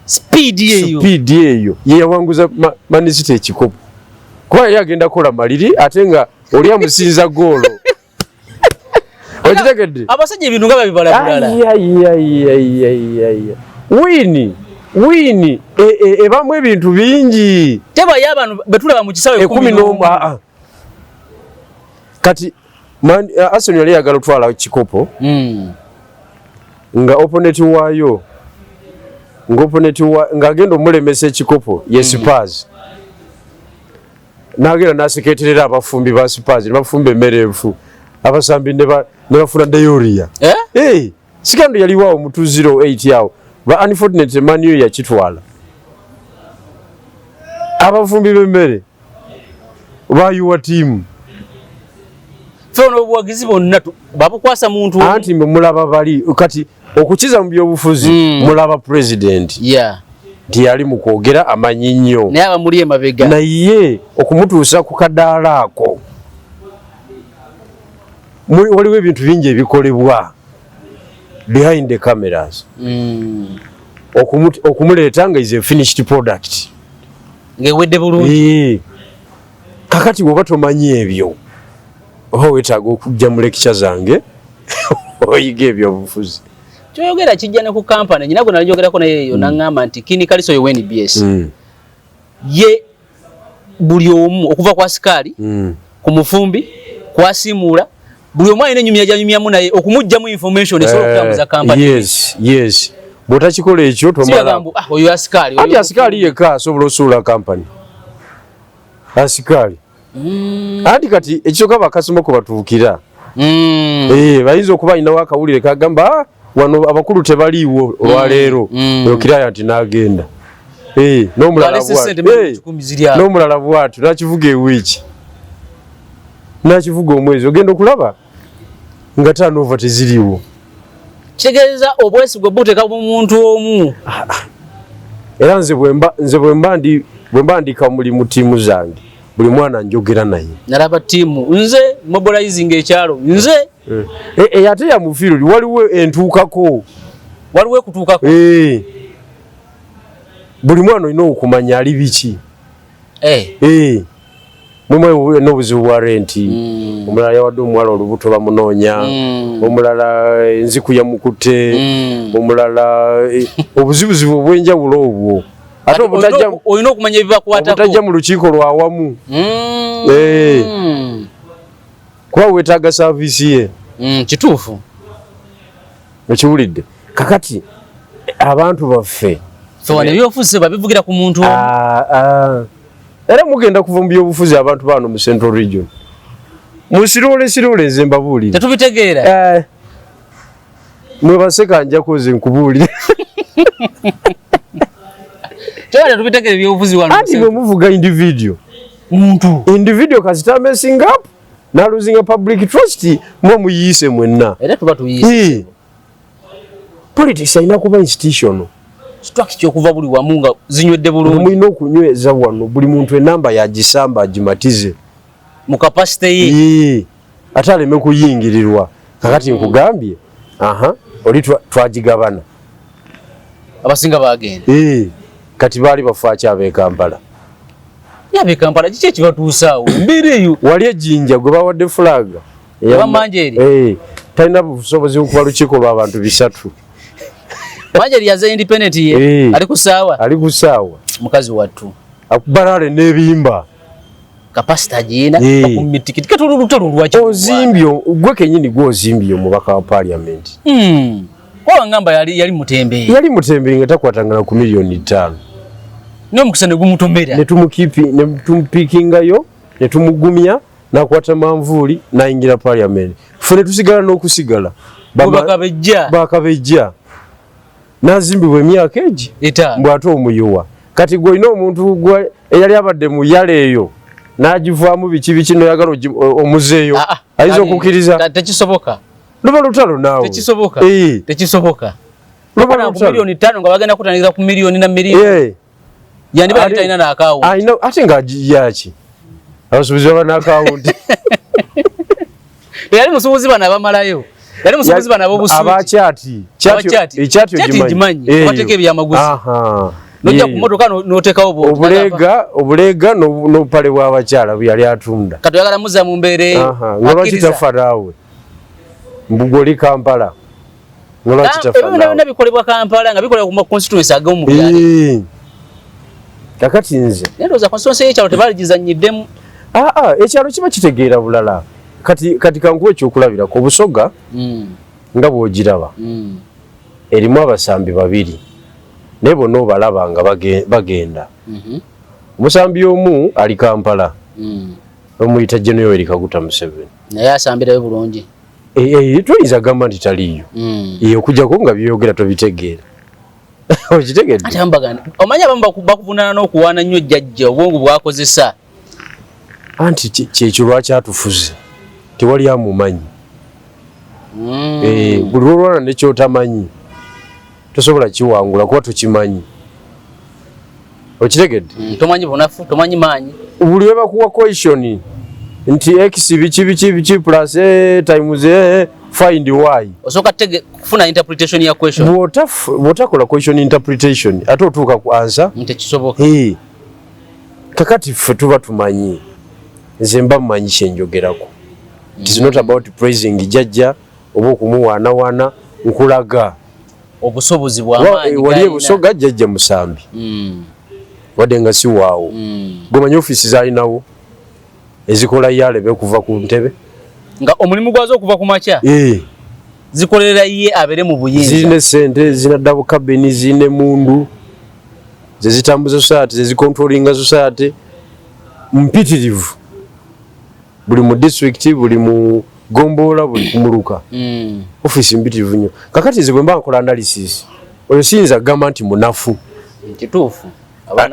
Speed eyo. Speed eyo ye yawanguza Man City ekikopo. Kuba yali agenda kukola maliri ate nga oli amusinza goolo. Okitegedde? Abasajja ebintu nga babibala bulala. Ai, ai, ai, ai, ai, ai. Wini, wini, ebamu ebintu bingi. Teba y'abantu be tulaba mu kisaawe Ekkumi ekkumi n'omu, n'omu. Kati, Arsenal yali eyagala okutwala kikopo. Nga opponent waayo, nga opponent wa, ng'agenda omulemesa ekikopo ye Spurs. N'agenda n'aseketerera abafumbi ba Spurs, ne bafumba emmere enfu. Abasambi ne bafuna diarrhea. Sikando yaliwo awo mu 208 awo. But unfortunately Man U yakitwala. Abafumbi b'emmere bayiwa ttiimu. Ffe ono obuwagizi bwonna babukwasa muntu omu. Anti mwe mulaba bali kati okukiza mu byobufuzi, mulaba president. Nti yali mu kwogera amanyi nnyo. Naye abamuli emabega. Naye okumutuusa ku kadaala ako, waliwo ebintu bingi ebikolebwa behind the cameras. Okumuleeta nga is a finished product. Ng'ewedde bulungi. Kakati bw'oba tomanyi ebyo, oba weetaaga okujja mu lecture zange oyiga ebyobufuzi. Kyoyogera kijja ne ku kampani nyina gwe nalyogerako naye eyo naŋŋamba nti Kini Kaliso yo NBS ye buli omu okuva kwa sikaali ku mufumbi kwasiimuula buli omu alina enyumya gyanyumyamu naye okumuggyamu information esobola okutambuza kampani. Yes, bw'otakikola ekyo tomala. Ah, oyo asikaali. Anti asikaali yekka asobola osuula kampani, asikaali. Anti kati ekisooka bakasoma kwe batuukira bayinza okuba alinawo akawulire kagamba, "Ah, wano abakulu tebaliiwo olwaleero." Okiraya nti n'agenda. N'omulala Alese ssente 100,000 ziri awo. N'omulala bwatyo n'akivuga ewiiki, n'akivuga omwezi, ogenda okulaba nga turnover teziriiwo. Kitegeeza obwesigwa buteeka mu muntu omu. Era nze bwemba ndika muli mu ttiimu zange, buli mwana njogera naye. Nalaba ttiimu nze mobilizing ekyalo nze. Ate ya mufiiroli waliwo entuukako. Waliwo ekutuukako. Buli mwana olina okumanya ali biki. Mumwe n'obuzibu bwa renti, omulala yawadde omuwala olubuto bamunoonya, omulala enziku yamukutte, omulala obuzibuzibu obw'enjawulo obwo ate Kati obutajja olina okumanya ebibakwatako. Obutajja mu lukiiko lwawamu. Kuba weetaaga service ye. Kituufu. Okiwulidde? Kakati abantu baffe Fe wano ebyobufuzi babivugira ku muntu omu. Ah, ah. Era mugenda kuva mu byobufuzi. Abantu bano mu Central Region musirole sirole, nze mbabuulire. Tetubitegeera. Mwebaseka njakoze nkubuulire. Tewali tetubitegeera ebyobufuzi wano. Anti bwe muvuga individual muntu individual kasita messing up nalosinga public trust, muba muyiise mwenna. Era tuba tuyiise. Politics alina kuba institutional. Structure okuva buli wamu nga zinywedde bulungi. Mulina okunyweza wano buli muntu enamba yagisamba agimatize mu capacity ye. Ate aleme kuyingirirwa. Kakati nkugambye, aha oli twagigabana. Abasinga bagenda. Kati baali bafaaki ab'e Kampala? Yabe Kampala kiki ekibatuusaawo embeera eyo? Wali ejjinja gwe bawadde flag. Oba Manjeri? Talina busobozi kuba lukiiko lw'abantu 300. Manjeri yaze independent ye. Ali ku ssaawa. Ali ku ssaawa. Mukazi wattu. Akubalale n'ebimba. Capacity agiyina. Bakumitikiti kati olutalo lwaki? Ozimbye gwe kenyini, gwe ozimbye omubaka wa parliament. Kwa ngamba yali mutembeeyi. Yali mutembeeyi nga takwatangana ku 5 miliyoni. N'omukisa ne gumutomera. Ne tumukipi ne tumupikingayo ne tumugumya n'akwata manvuuli n'ayingira parliament, ffe ne tusigala n'okusigala. Bakabejja. Bakabejja n'azimbibwa emyaka egi 5. Mbw ate omuyiwa kati gwe olina omuntu gwe eyali abadde mu yala eyo n'agivaamu biki biki noyagala omuzeeyo, Ah, ah, ayinza okukkiriza? Tekisoboka. Luba lutalo naawe. Tekisoboka. Tekisoboka. Luba ku lutalo. 5 miliyoni nga bagenda kutandikira ku miliyoni na miliyoni. Yandiba yali talina n'akawunti. Alina ate nga yaki abasuubuzi baba n'akawunti. Teyali musuubuzi bano abamalayo, yali musuubuzi bano ab'obusuuti. Abakyati. Abakyati. Ekyati. Kyati ngimanyi. Abateeka ebyamaguzi. Nojja ku motoka n'oteekawo bw'oti. Obuleega n'obupale bw'abakyala bwe yali atunda. Kati oyagala muzza mu mbeera eyo. Aha, nga lwaki Akkiriza. tafa naawe mbugwe oli Kampala, nga lwaki tafa Ebyo byonna naawe? byonna bikolebwa Kampala nga bikolebwa ku ma constituency ag'omu byalo. Kakati nze Naye ndowooza constituency y'ekyalo tebaligizannyiddemu. Aa, ekyalo kiba kitegeera bulala. Kati kankuwa ekyokulabirako, Obusoga nga bw'ogiraba erimu abasambi babiri, naye bonna obalaba nga bagenda. Omusambi omu ali Kampala, bamuyita General Yoweri Kaguta Museveni. Naye asambirayo bulungi. Toyinza gamba nti taliiyo. Okujjako nga byeyogera tobitegeera, okitegedde? Ate abamu omanyi abamu bakuvunana n'okuwaana nnyo jjajja obwongo bwakozesa. Anti kyekyo lwaki atufuze, tewali amumanyi. Buli lwolwana nekyotamanyi tosobola kiwangula kuba tokimanyi, okitegedde? Tomanyi bunafu, tomanyi maanyi. Buli lwe bakuwa question nti x biki biki biki plus a times a, find y. Osooka kufuna interpretation ya question. Bw'otakola question interpretation ate otuuka ku answer? Tekisoboka. Kakati ffe tuba tumanyi, nze mba mmanyi kyenjogerako. It is not about praising jjajja oba okumuwaanawaana, nkulaga. Obusobozi bw'amaanyi. Wali ebusoga jjajja Musambi wadde nga si waawo. Gwemanyi ofiisi zalinawo ezikola yalebe kuva ku ntebe nga omulimu gwazo okuva ku makya zikolerera ye abeere mu buyinza. Zirina esente, zirina double cabin, zirina emundu zezitambuza society, zezicontrollinga society mpitirivu buli mu district, buli mu gomboola, buli kumuluka. Ofiisi mpitirivu nnyo. Kakati nze bwe mba nkola analysis, oyo siyinza kugamba nti munafu. Kituufu.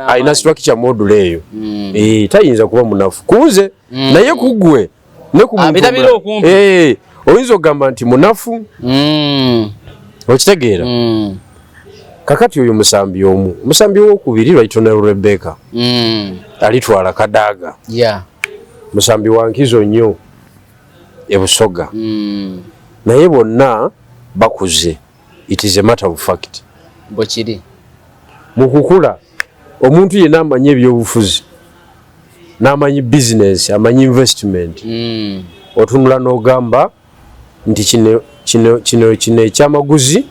Alina structure model eyo. Tayinza kuba munafu kunze. Naye kugwe ne ku muntu oyinza okugamba nti munafu. Okitegeera? Kakati oyo musambi omu, musambi owokubiri Right Honorable Rebecca alitwala Kadaga. Musambi wa nkizo nnyo ebusoga. Naye bonna bakuze, it is a matter of fact. Bwekiri. Mu kukula, omuntu yenna amanyi ebyobufuzi n'amanyi business, amanyi investment, otunula n'ogamba nti kino kino kino kino ekyamaguzi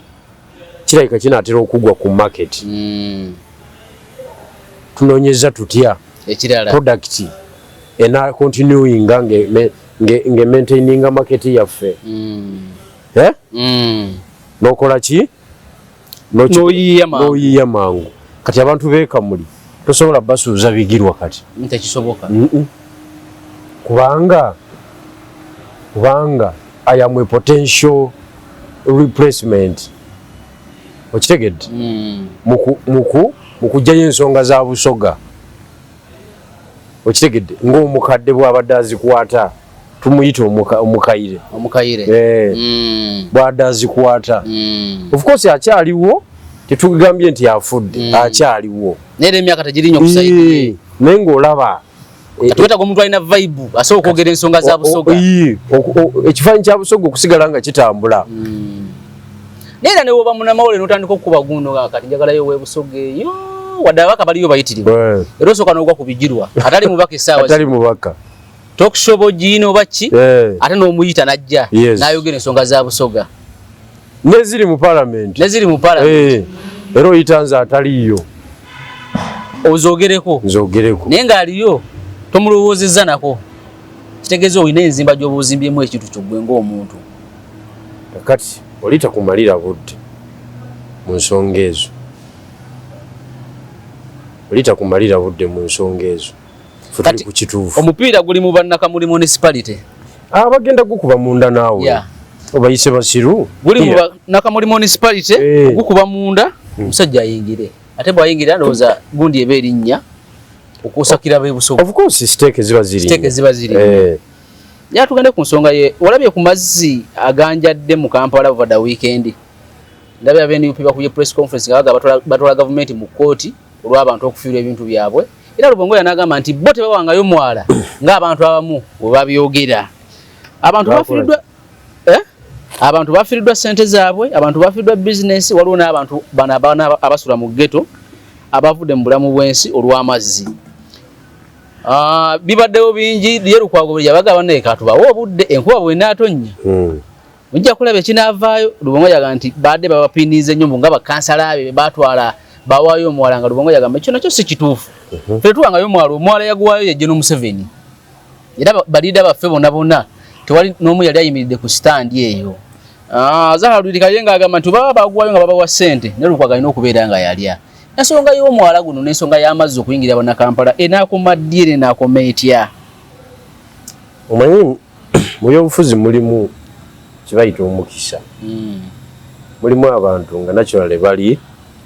kirabika kinaatera okugwa ku market. Tunoonyeza tutya ekirala product ena continuinga nge maintaininga market yaffe? Eh? N'okola ki? N'oyiiya mangu. N'oyiiya mangu. Kati abantu b'ekamuli tosobola basuuza bigirwa kati. Tekisoboka. Kubanga I am a potential replacement, okitegedde? Mu kuggyayo ensonga za Busoga, okitegedde, ng'omukadde bw'abadde azikwata, tumuyita omukayire. Omukayire. Eh, bw'adde azikwata. Of course akyaliwo, tetugambye nti afudde. Akyaliwo. Naye era emyaka tegiri nnyo ku side. Naye ng'olaba Twetaaga omuntu alina vibe asobola okwogera ensonga za Busoga. Ekifaananyi kya Busoga okusigala nga kitambula. Naye era ne woba munnamawulire n'otandika okukuba gundo nga kati njagalayo ow'ebusoga eyo, wadde ababaka baliyo bayitirivu, era osooka n'ogwa ku Bigirwa atali mubaka essaawa. Atali mubaka. Talk show bogiina oba ki, ate n'omuyita n'ajja n'ayogera ensonga za Busoga. Neziri mu parliament. Neziri mu parliament. Era oyita nze ataliiyo. Ozogereko. Nzogereko. Naye ng'aliyo tomulowoozezza nako, kitegeeza olina enzimba gy'oba ozimbyemu ekintu kyo ggwe ng'omuntu. Kakati oli takumalira budde mu nsonga ezo, oli takumalira budde mu nsonga ezo. Ffe tuli Kati, ku kituufu. Omupiira guli mu bannakamuli municipality. Abagenda gukuba munda naawe obayise basiru. Guli mu bannakamuli municipality. Gukuba munda, omusajja ayingire, ate bw'ayingira ndowooza gundi eba erinnya okusakira b'ebusoga. Of course stakes ziba ziri. Stakes ziba ziri. Ya, tugende ku nsonga ye olabye ku mazzi aganjadde mu Kampala over the weekend. Ndabye aba NUP bakubye press conference nga bagamba batwala gavumenti mu kkooti olw'abantu okufiirwa ebintu byabwe. Era Lubongoya n'agamba nti bo tebawangayo mwala ng'abantu abamu bwe babyogera. Abantu Bakola bafiiriddwa, eh? Abantu bafiiriddwa ssente zaabwe, abantu bafiiriddwa bizinesi, waliwo n'abantu bano abaana abasula mu ghetto abavudde mu bulamu bw'ensi olw'amazzi. Bibaddewo bingi. Ye Lukwago bwe yabaga bannaye katubawe obudde, enkuba bw'enaatonnya mujja kulaba ekinaavaayo. Lubongo yaga nti baadde babapinize nnyo mbu nga bakansala be batwala bawaayo omwala, nga Lubongo yagamba ekyo nakyo si kituufu. Ffe tuwangayo omwala, omwala yaguwaayo ye General Museveni, era baliida baffe bonna bonna tewali n'omu yali ayimiridde ku sitandi eyo. Zaha Luyirika ye ng'agamba nti baba baguwaayo nga babawa ssente, ne Lukwago alina okubeera nga yalya. Ensonga y'omwala guno n'ensonga y'amazzi okuyingira Bannakampala enaakoma ddi era enaakoma etya? Omanyi mu byobufuzi mulimu kibayita omukisa. Mulimu abantu nga naturally bali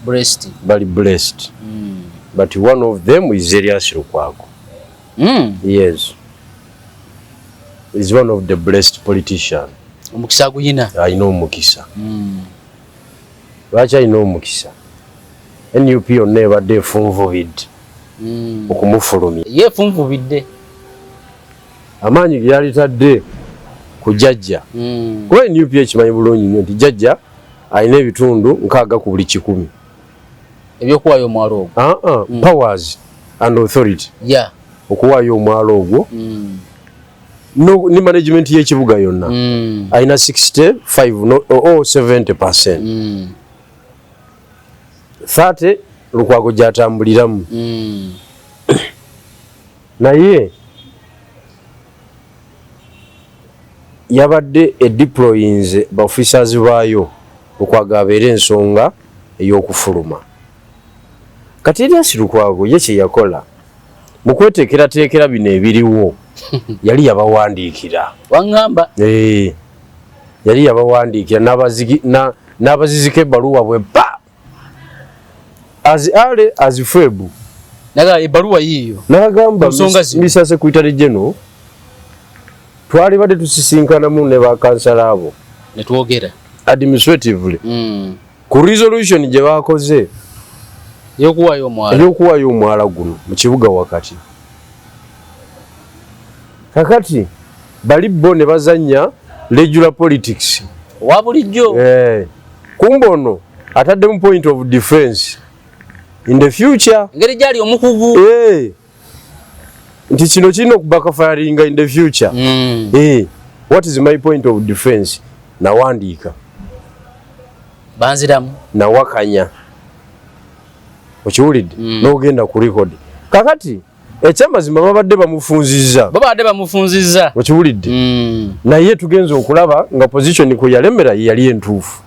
blessed. Bali blessed. But one of them is Erias Lukwago. Yes, is one of the blessed politician. Omukisa aguyina. Alina omukisa. Lwaki alina omukisa? NUP yonna ebadde efunvubidde okumufulumya. Ye efunvubidde. Amaanyi ge yalitadde ku jjajja, kuba NUP ekimanyi bulungi nnyo nti jjajja alina ebitundu 60 ku buli 100 ebyokuwaayo omwalo ogwo. Powers and authority okuwaayo omwalo ogwo no, ne management y'ekibuga yonna. Alina 65 no, or 70%. 30 Lukwago gyatambuliramu. Naye yabadde edeployinze ba officers baayo Lukwago abeere ensonga ey'okufuluma. Kati Erias Lukwago ye kye yakola mu kweteekerateekera bino ebiriwo yali yabawandiikira. Waŋŋamba. Yali yabawandiikira n'abazizika ebbaluwa bwe pa as early as Feb. Naga ebbaluwa yiiyo. N'agamba Mr. Secretary General, twali badde tusisinkanamu ne bakansala abo ne twogera administratively ku resolution gye bakoze ey'okuwaayo omwala, ey'okuwaayo omwala guno mu kibuga wakati. Kakati bali bo ne bazannya regular politics owa bulijjo. Kumbe ono ataddemu point of defense in the future, engeri gyali omukugu, nti kino kirina okubackfiringa in the future. What is my point of defense? Nawandiika. Banziramu. Nawakanya, okiwulidde? N'ogenda ku record. Kakati ekyamazima babadde bamufunzizza. Babadde bamufunzizza. Okiwulidde? Naye tugenza okulaba nga position kwe yalemera ye yali entuufu.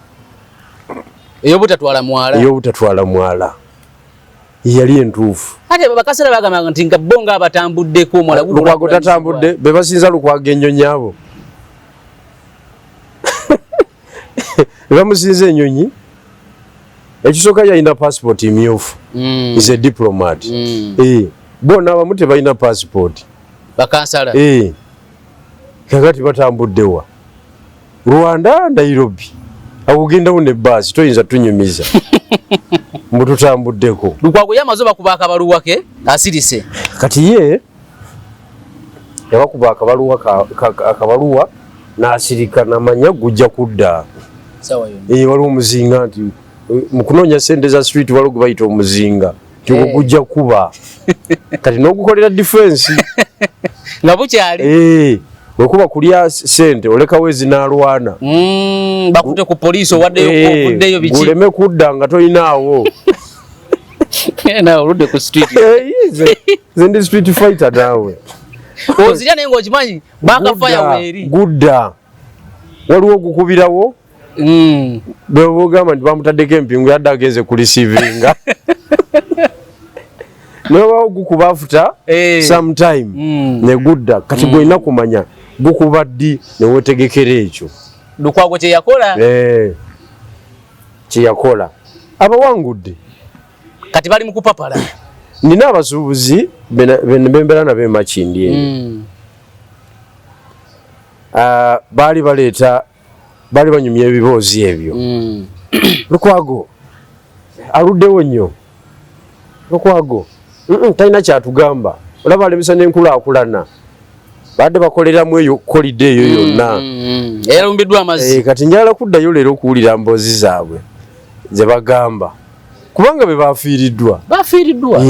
Ey'obutatwala mwala. Ey'obutatwala mwala yali entuufu. Ate bakasera bagamba nti nga bo nga abatambuddeko omwala. Lukwago tatambudde, be basinza Lukwago ennyonyi, abo be bamusinza ennyonyi. Ekisooka, yalina passport emyufu. Is a diplomat. Bona abamu tebalina passport. Bakansala. Kakati batambuddewa? Rwanda, Nairobi, akugendawo ne baasi, toyinza tunyumiza mbu tutambuddeko. Lukwago yamaze bakuba akabaluwa ke, asirise. Kati ye yabakuba akabaluwa akabaluwa n'asirika, namanya gujja kudda. Sawa yonna. Waliwo omuzinga nti mu kunoonya sente za street, waliwo gwe bayita omuzinga nti ogwo gujja kuba kati n'ogukolera defense. Nga bukyali. Bwekuba kulya sente, olekawo ezinaalwana. Bakute ku poliisi, owaddeyo, ovuddeyo biki. Guleme kudda nga tolinaawo. Nawe oludde ku street. Nze ndi street fighter naawe. Ozirya naye ng'okimanyi backfire weeri. Gudda, waliwo ogukubirawo. Bwebugamba nti bamutaddeko empingu, yadde agenze kureceivinga, newabawo gukuba after sometime negudda. Kati gwolina kumanya gukuba ddi newetegekera ekyo. Lukwago kye yakola. Kyeyakola, abawangudde. Kati bali mu kupapala. Nina abasuubuzi bembeera nabo emakindi eyo. Ah, baali baleeta, baali banyumya ebiboozi ebyo. Lukwago aluddewo nnyo, Lukwago talina kyatugamba, olaba alemesa n'enkulaakulana badde bakoleramu eyo corridor eyo yonna. Eyalumbiddwa amazzi. Kati njagala kuddayo leero okuwulira mboozi zaabwe ze bagamba, kubanga be bafiiriddwa. Bafiiriddwa.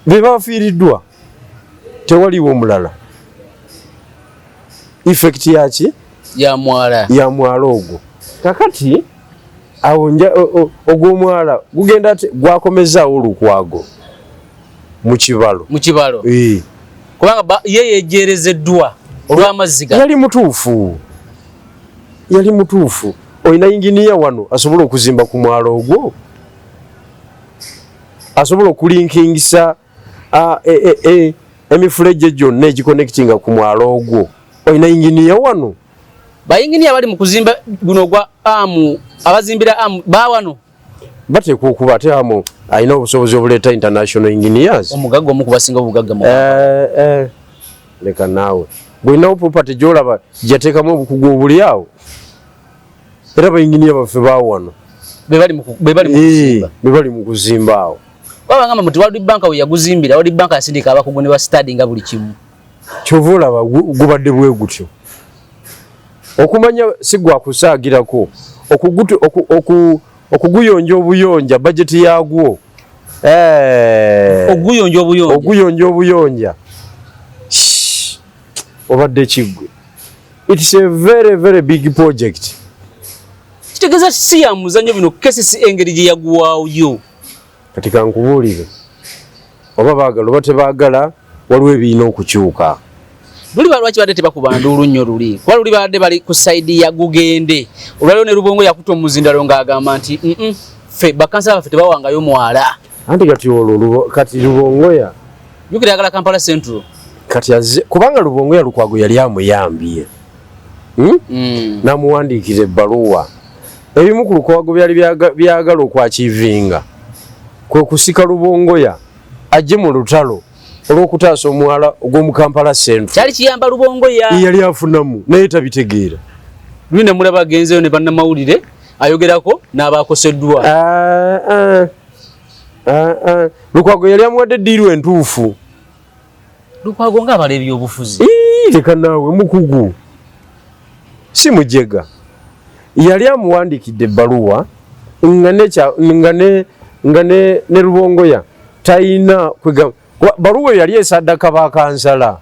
Be bafiiriddwa, tewaliwo omulala. Effect yaki? Ya mwala. Ya mwala ogwo. Kakati awo ogw'omwala gugenda ate gwakomezaawo Lukwago mu kibalo. Mu kibalo. Kubanga ye yejerezeddwa olw'amazzi ga Yali mutuufu, yali mutuufu. Olina inginiya wano asobola okuzimba ku mwalo ogwo, asobola okulinkingisa emifulejje gyonna egiconnectinga ku mwalo ogwo? Olina inginiya wano? Bayinginiya bali mu kuzimba guno ogwa amu, abazimbira amu bawano. Bateekwa okuba, ate amu alina obusobozi obuleeta international engineers. Omugagga omu kubasinga obugagga mu Leka naawe, bwolinawo property gyolaba gyateekamu obukugu obuli awo, era bayinginiya baffe bawano. Be bali mu kuzimba. Be bali mu kuzimba awo. Babagamba muti World Bank we yaguzimbira, World Bank yasindika abakugu ne bastudy nga buli kimu. Kyova olaba gubadde bwe gutyo, okumanya si gwakusaagirako, okuguyonja obuyonja, bajeti yaagwo. Oguyonja obuyonja. Oguyonja obuyonja. Shhh, obadde kiggwe. It's a very very big project. Kitegeeza si ya muzannyo bino KCC engeri gye yaguwaayo. Kati kankubuulire, oba baagala oba tebaagala, waliwo ebirina okukyuka. Luli lwaki badde tebakuba nduulu nnyo luli? Kuba luli badde bali ku side ya gugende. Olwaliwo ne Lubongo yakuta omuzindalo ng'agamba nti ffe bakansala baffe tebawangayo mwala. Anti kati olwo kati Lubongoya jjukira ayagala Kampala Central. Kati azze kubanga Lubongoya Lukwago yali amuyambye. N'amuwandiikira ebbaluwa. Ebimu ku Lukwago byali byagala okwakiivinga kwe kusika Lubongoya ajje mu lutalo olw'okutaasa omwala ogw'omu Kampala Central. Kyali kiyamba Lubongoya. Yali afunamu naye tabitegeera. Luli ne mulaba agenzeeyo ne bannamawulire ayogerako n'abakoseddwa. Lukwago yali amuwadde ddiiru entuufu. Lukwago ng'abala ebyobufuzi. Leka naawe mukugu si mujega. Yali amuwandiikidde ebbaluwa nga ne Lubongoya talina kwegamba. Baluwa yali esaddaka ba kansala.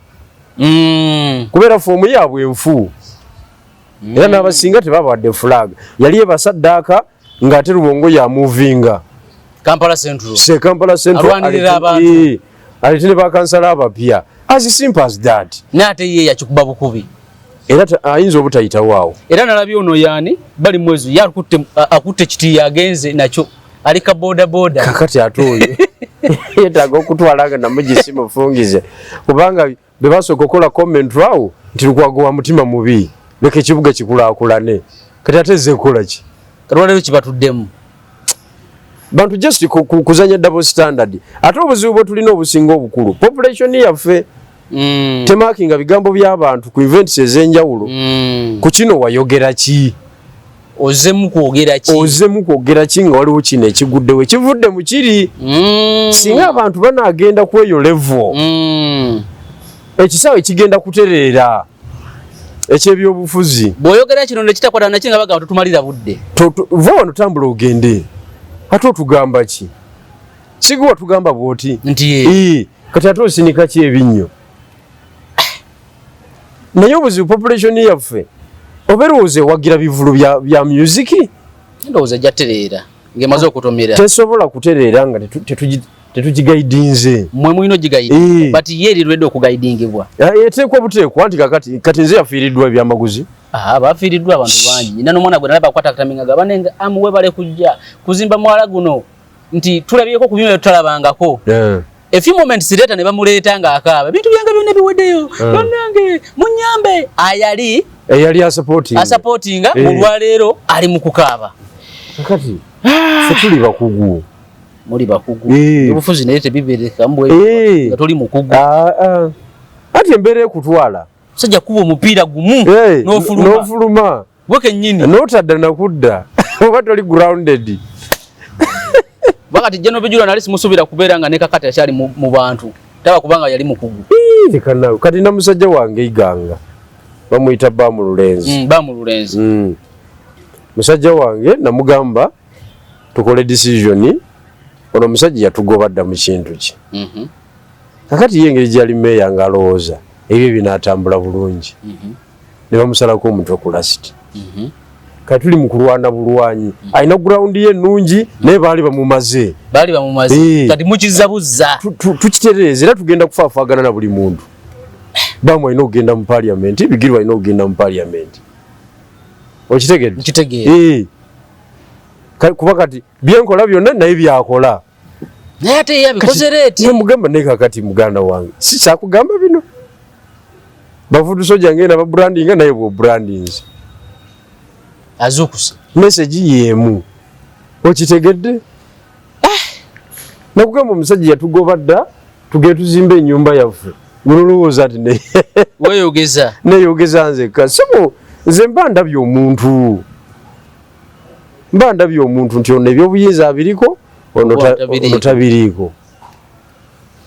Kubeera foomu yaabwe enfu. Era n'abasinga tebabawadde flag. Yali ebasaddaaka ng'ate Lubongoya amuvinga. Kampala Central. Se Kampala Central. Alwanirira abantu. Alete ne bakansala abapya. As simple as that. N'ate ye yakikuba bukubi. Era ayinza obutayitawo awo. Era nalabye ono yaani bali mwezi ye akutte kiti yagenze nakyo. Ali ka boda boda. Kakati ate oyo. Yeetaaga okutwala nga namugisi mufungize. Kubanga be basooka okukola comment awo nti Lukwago wa mutima mubi. Leka ekibuga kikulaakulane. Kati ate ezze kukola ki? Kati waliwo kibatuddemu. Bantu just kuzanya double standard. Ate obuzibu bwe tulina obusinga obukulu. Population yaffe temakinga bigambo by'abantu ku events ez'enjawulo. Ku kino wayogera ki? Ozemu kwogera ki? Ozemu kwogera ki nga waliwo kino ekiguddewo ekivudde mu kiri? Singa abantu banaagenda ku eyo level, ekisaawe kigenda kutereera eky'ebyobufuzi. Bw'oyogera kino ne kitakwatana nakyo nga bagamba totumalira budde. Va wano tambula ogende. Ate otugamba ki? Sigwe watugamba bw'oti. Nti kati ate osinika ki ebinnyo? Naye obuzibu population yaffe oba erowooza ewagira bivulu bya music? Ndowooza ejja tereera ng'emaze okutomera. Tesobola kutereera nga tetugigaidinze. Mmwe mulina ogigaidinga, but ye eri ready okugaidingibwa. Eteekwa buteekwa nti kakati kati nze yafiiriddwa ebyamaguzi. Bafiiriddwa abantu bangi. Nina n'omwana gwe nalaba akwata akatami nga gaba nenga amuwe bale kujja kuzimba mwala guno nti tulabyeko ku byuma bye tutalabangako. A few moments later ne bamuleeta ng'akaaba. Ebintu byange byonna biweddeyo. Bannange, munnyambe. Ayali eyali asupporting. Asupportinga olwaleero ali mu kukaaba. Kakati ffe tuli bakugu. Muli bakugu. Obufuzi naye tebibeereka mbwe nga toli mukugu. Ati embeera ekutwala. Musajja kuba omupiira gumu n'ofuluma. N'ofuluma. Gwe kennyini. N'otadda na kudda. Oba toli grounded. Wakati General Bijula nali simusuubira kubeera nga ne kakati akyali mu bantu. Taba kubanga yali mukugu. Leka naawe. Kati na musajja wange Iganga. Bamuyita Bamululenzi. Bamululenzi. Musajja wange namugamba tukole decision. Ono omusajja yatugoba dda mu kintu ki. Kakati ye engeri gy'ali meeya ng'alowooza ebyo binaatambula bulungi. Ne bamusalako omutwe ku last. Kati tuli mu kulwana bulwanyi. Alina ground ye ennungi naye baali bamumaze. Baali bamumaze. Kati mukizza buzza. Tukitereeza era tugenda kufaafaagana na buli muntu. Bamu alina okugenda mu parliament, Bigirwa alina okugenda mu parliament. Okitegedde? Nkitegeera. Kuba kati byenkola byonna naye byakola. Naye ate ye abikoze leeti. Ne mugamba naye kakati muganda wange. Si kyakugamba bino. Bavudu soja ngenda ba brandinga naye bwo brandings. Azukusa. Message yemu. Okitegedde? Nakugamba omusajja yatugoba dda tugende tuzimbe ennyumba yaffe. Mulowooza nti ne weeyogeza. Neeyogeza nzekka. Sebo nze mba ndabye omuntu. Mba ndabye omuntu nti ono ebyobuyinza abiriko, ono tabiriiko.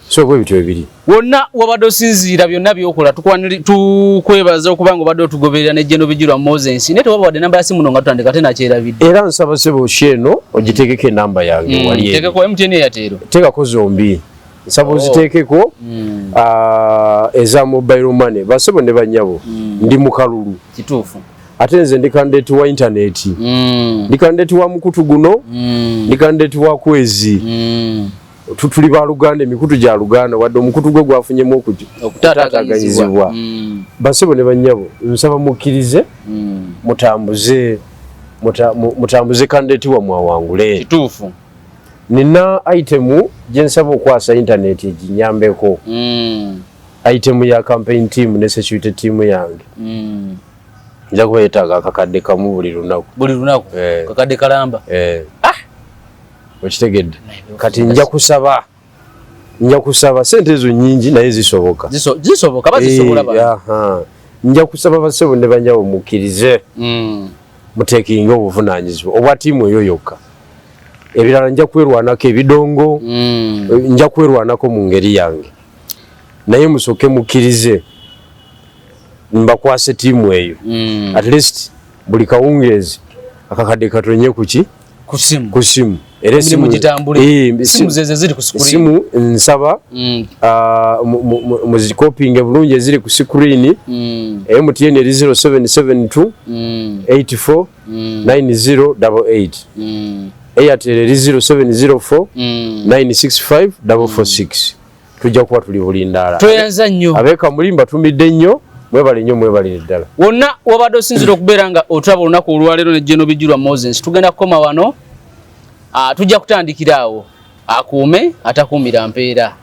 So bwe bityo ebiri. Wonna wabadde osinziira byonna by'okola, tukwebaza okuba nga obadde otugoberera ne General Bigirwa Moses. Naye tewabawadde namba ya simu no nga tutandika ate nakyerabidde. Era nsaba ssebo Otieno ogitegeko enamba yange wali eri. Tegeko MTN Airtel. Tegako zombi. Nsaba oziteekeko, eza mobile money. Bassebo ne bannyabo, ndi mu kalulu. Kituufu. Ate nze ndi candidate wa internet, ndi candidate wa mukutu guno, ndi candidate wa kwezi. Tuli ba Luganda, emikutu gya Luganda, wadde omukutu gwe gwafunyemu okutaataganyizibwa. Basebo ne bannyabo, nsaba mukkirize mutambuze candidate wammwe awangule. Kituufu. Nina item gye nsaba okwasa internet eginyambeko, item ya campaign team ne security team yange. Nja kuba yeetaaga 1,000 buli lunaku. Buli lunaku? Eh. Kakadde kalamba? Eh. Okitegedde? Kati nja kusaba sente ezo nyingi, naye zisoboka. Zisoboka, bazisobola bano. Eh, aha. Nja kusaba basebo ne bannyabo mukkirize muteekinga obuvunaanyizibwa obwa ttiimu eyo yokka. Ebirala nja kwerwanako, ebidongo nja kwerwanako mu ngeri yange, naye musooke mukkirize mbakwase ttiimu eyo. At least buli kawungeezi akakadde katonye kuki? Ku simu. Ku simu. Era emirimu gitambule. Eh, simu zeze ziri ku screen. Simu nsaba muzikopinge bulungi eziri ku screen. MTN eri 0772 84 9088. Airtel eri 0704 965 446. Tujja kuba tuli bulindaala. Tweyanza nnyo. Abeekamuli mbatumidde nnyo, mwebale nnyo, mwebalire ddala. Wonna wabadde osinzira okubeera nga otulaba olunaku olwaleero ne General Bijulwa Moses, tugenda kukoma wano. Tujja kutandikira awo. Akuume atakuumira mpeera.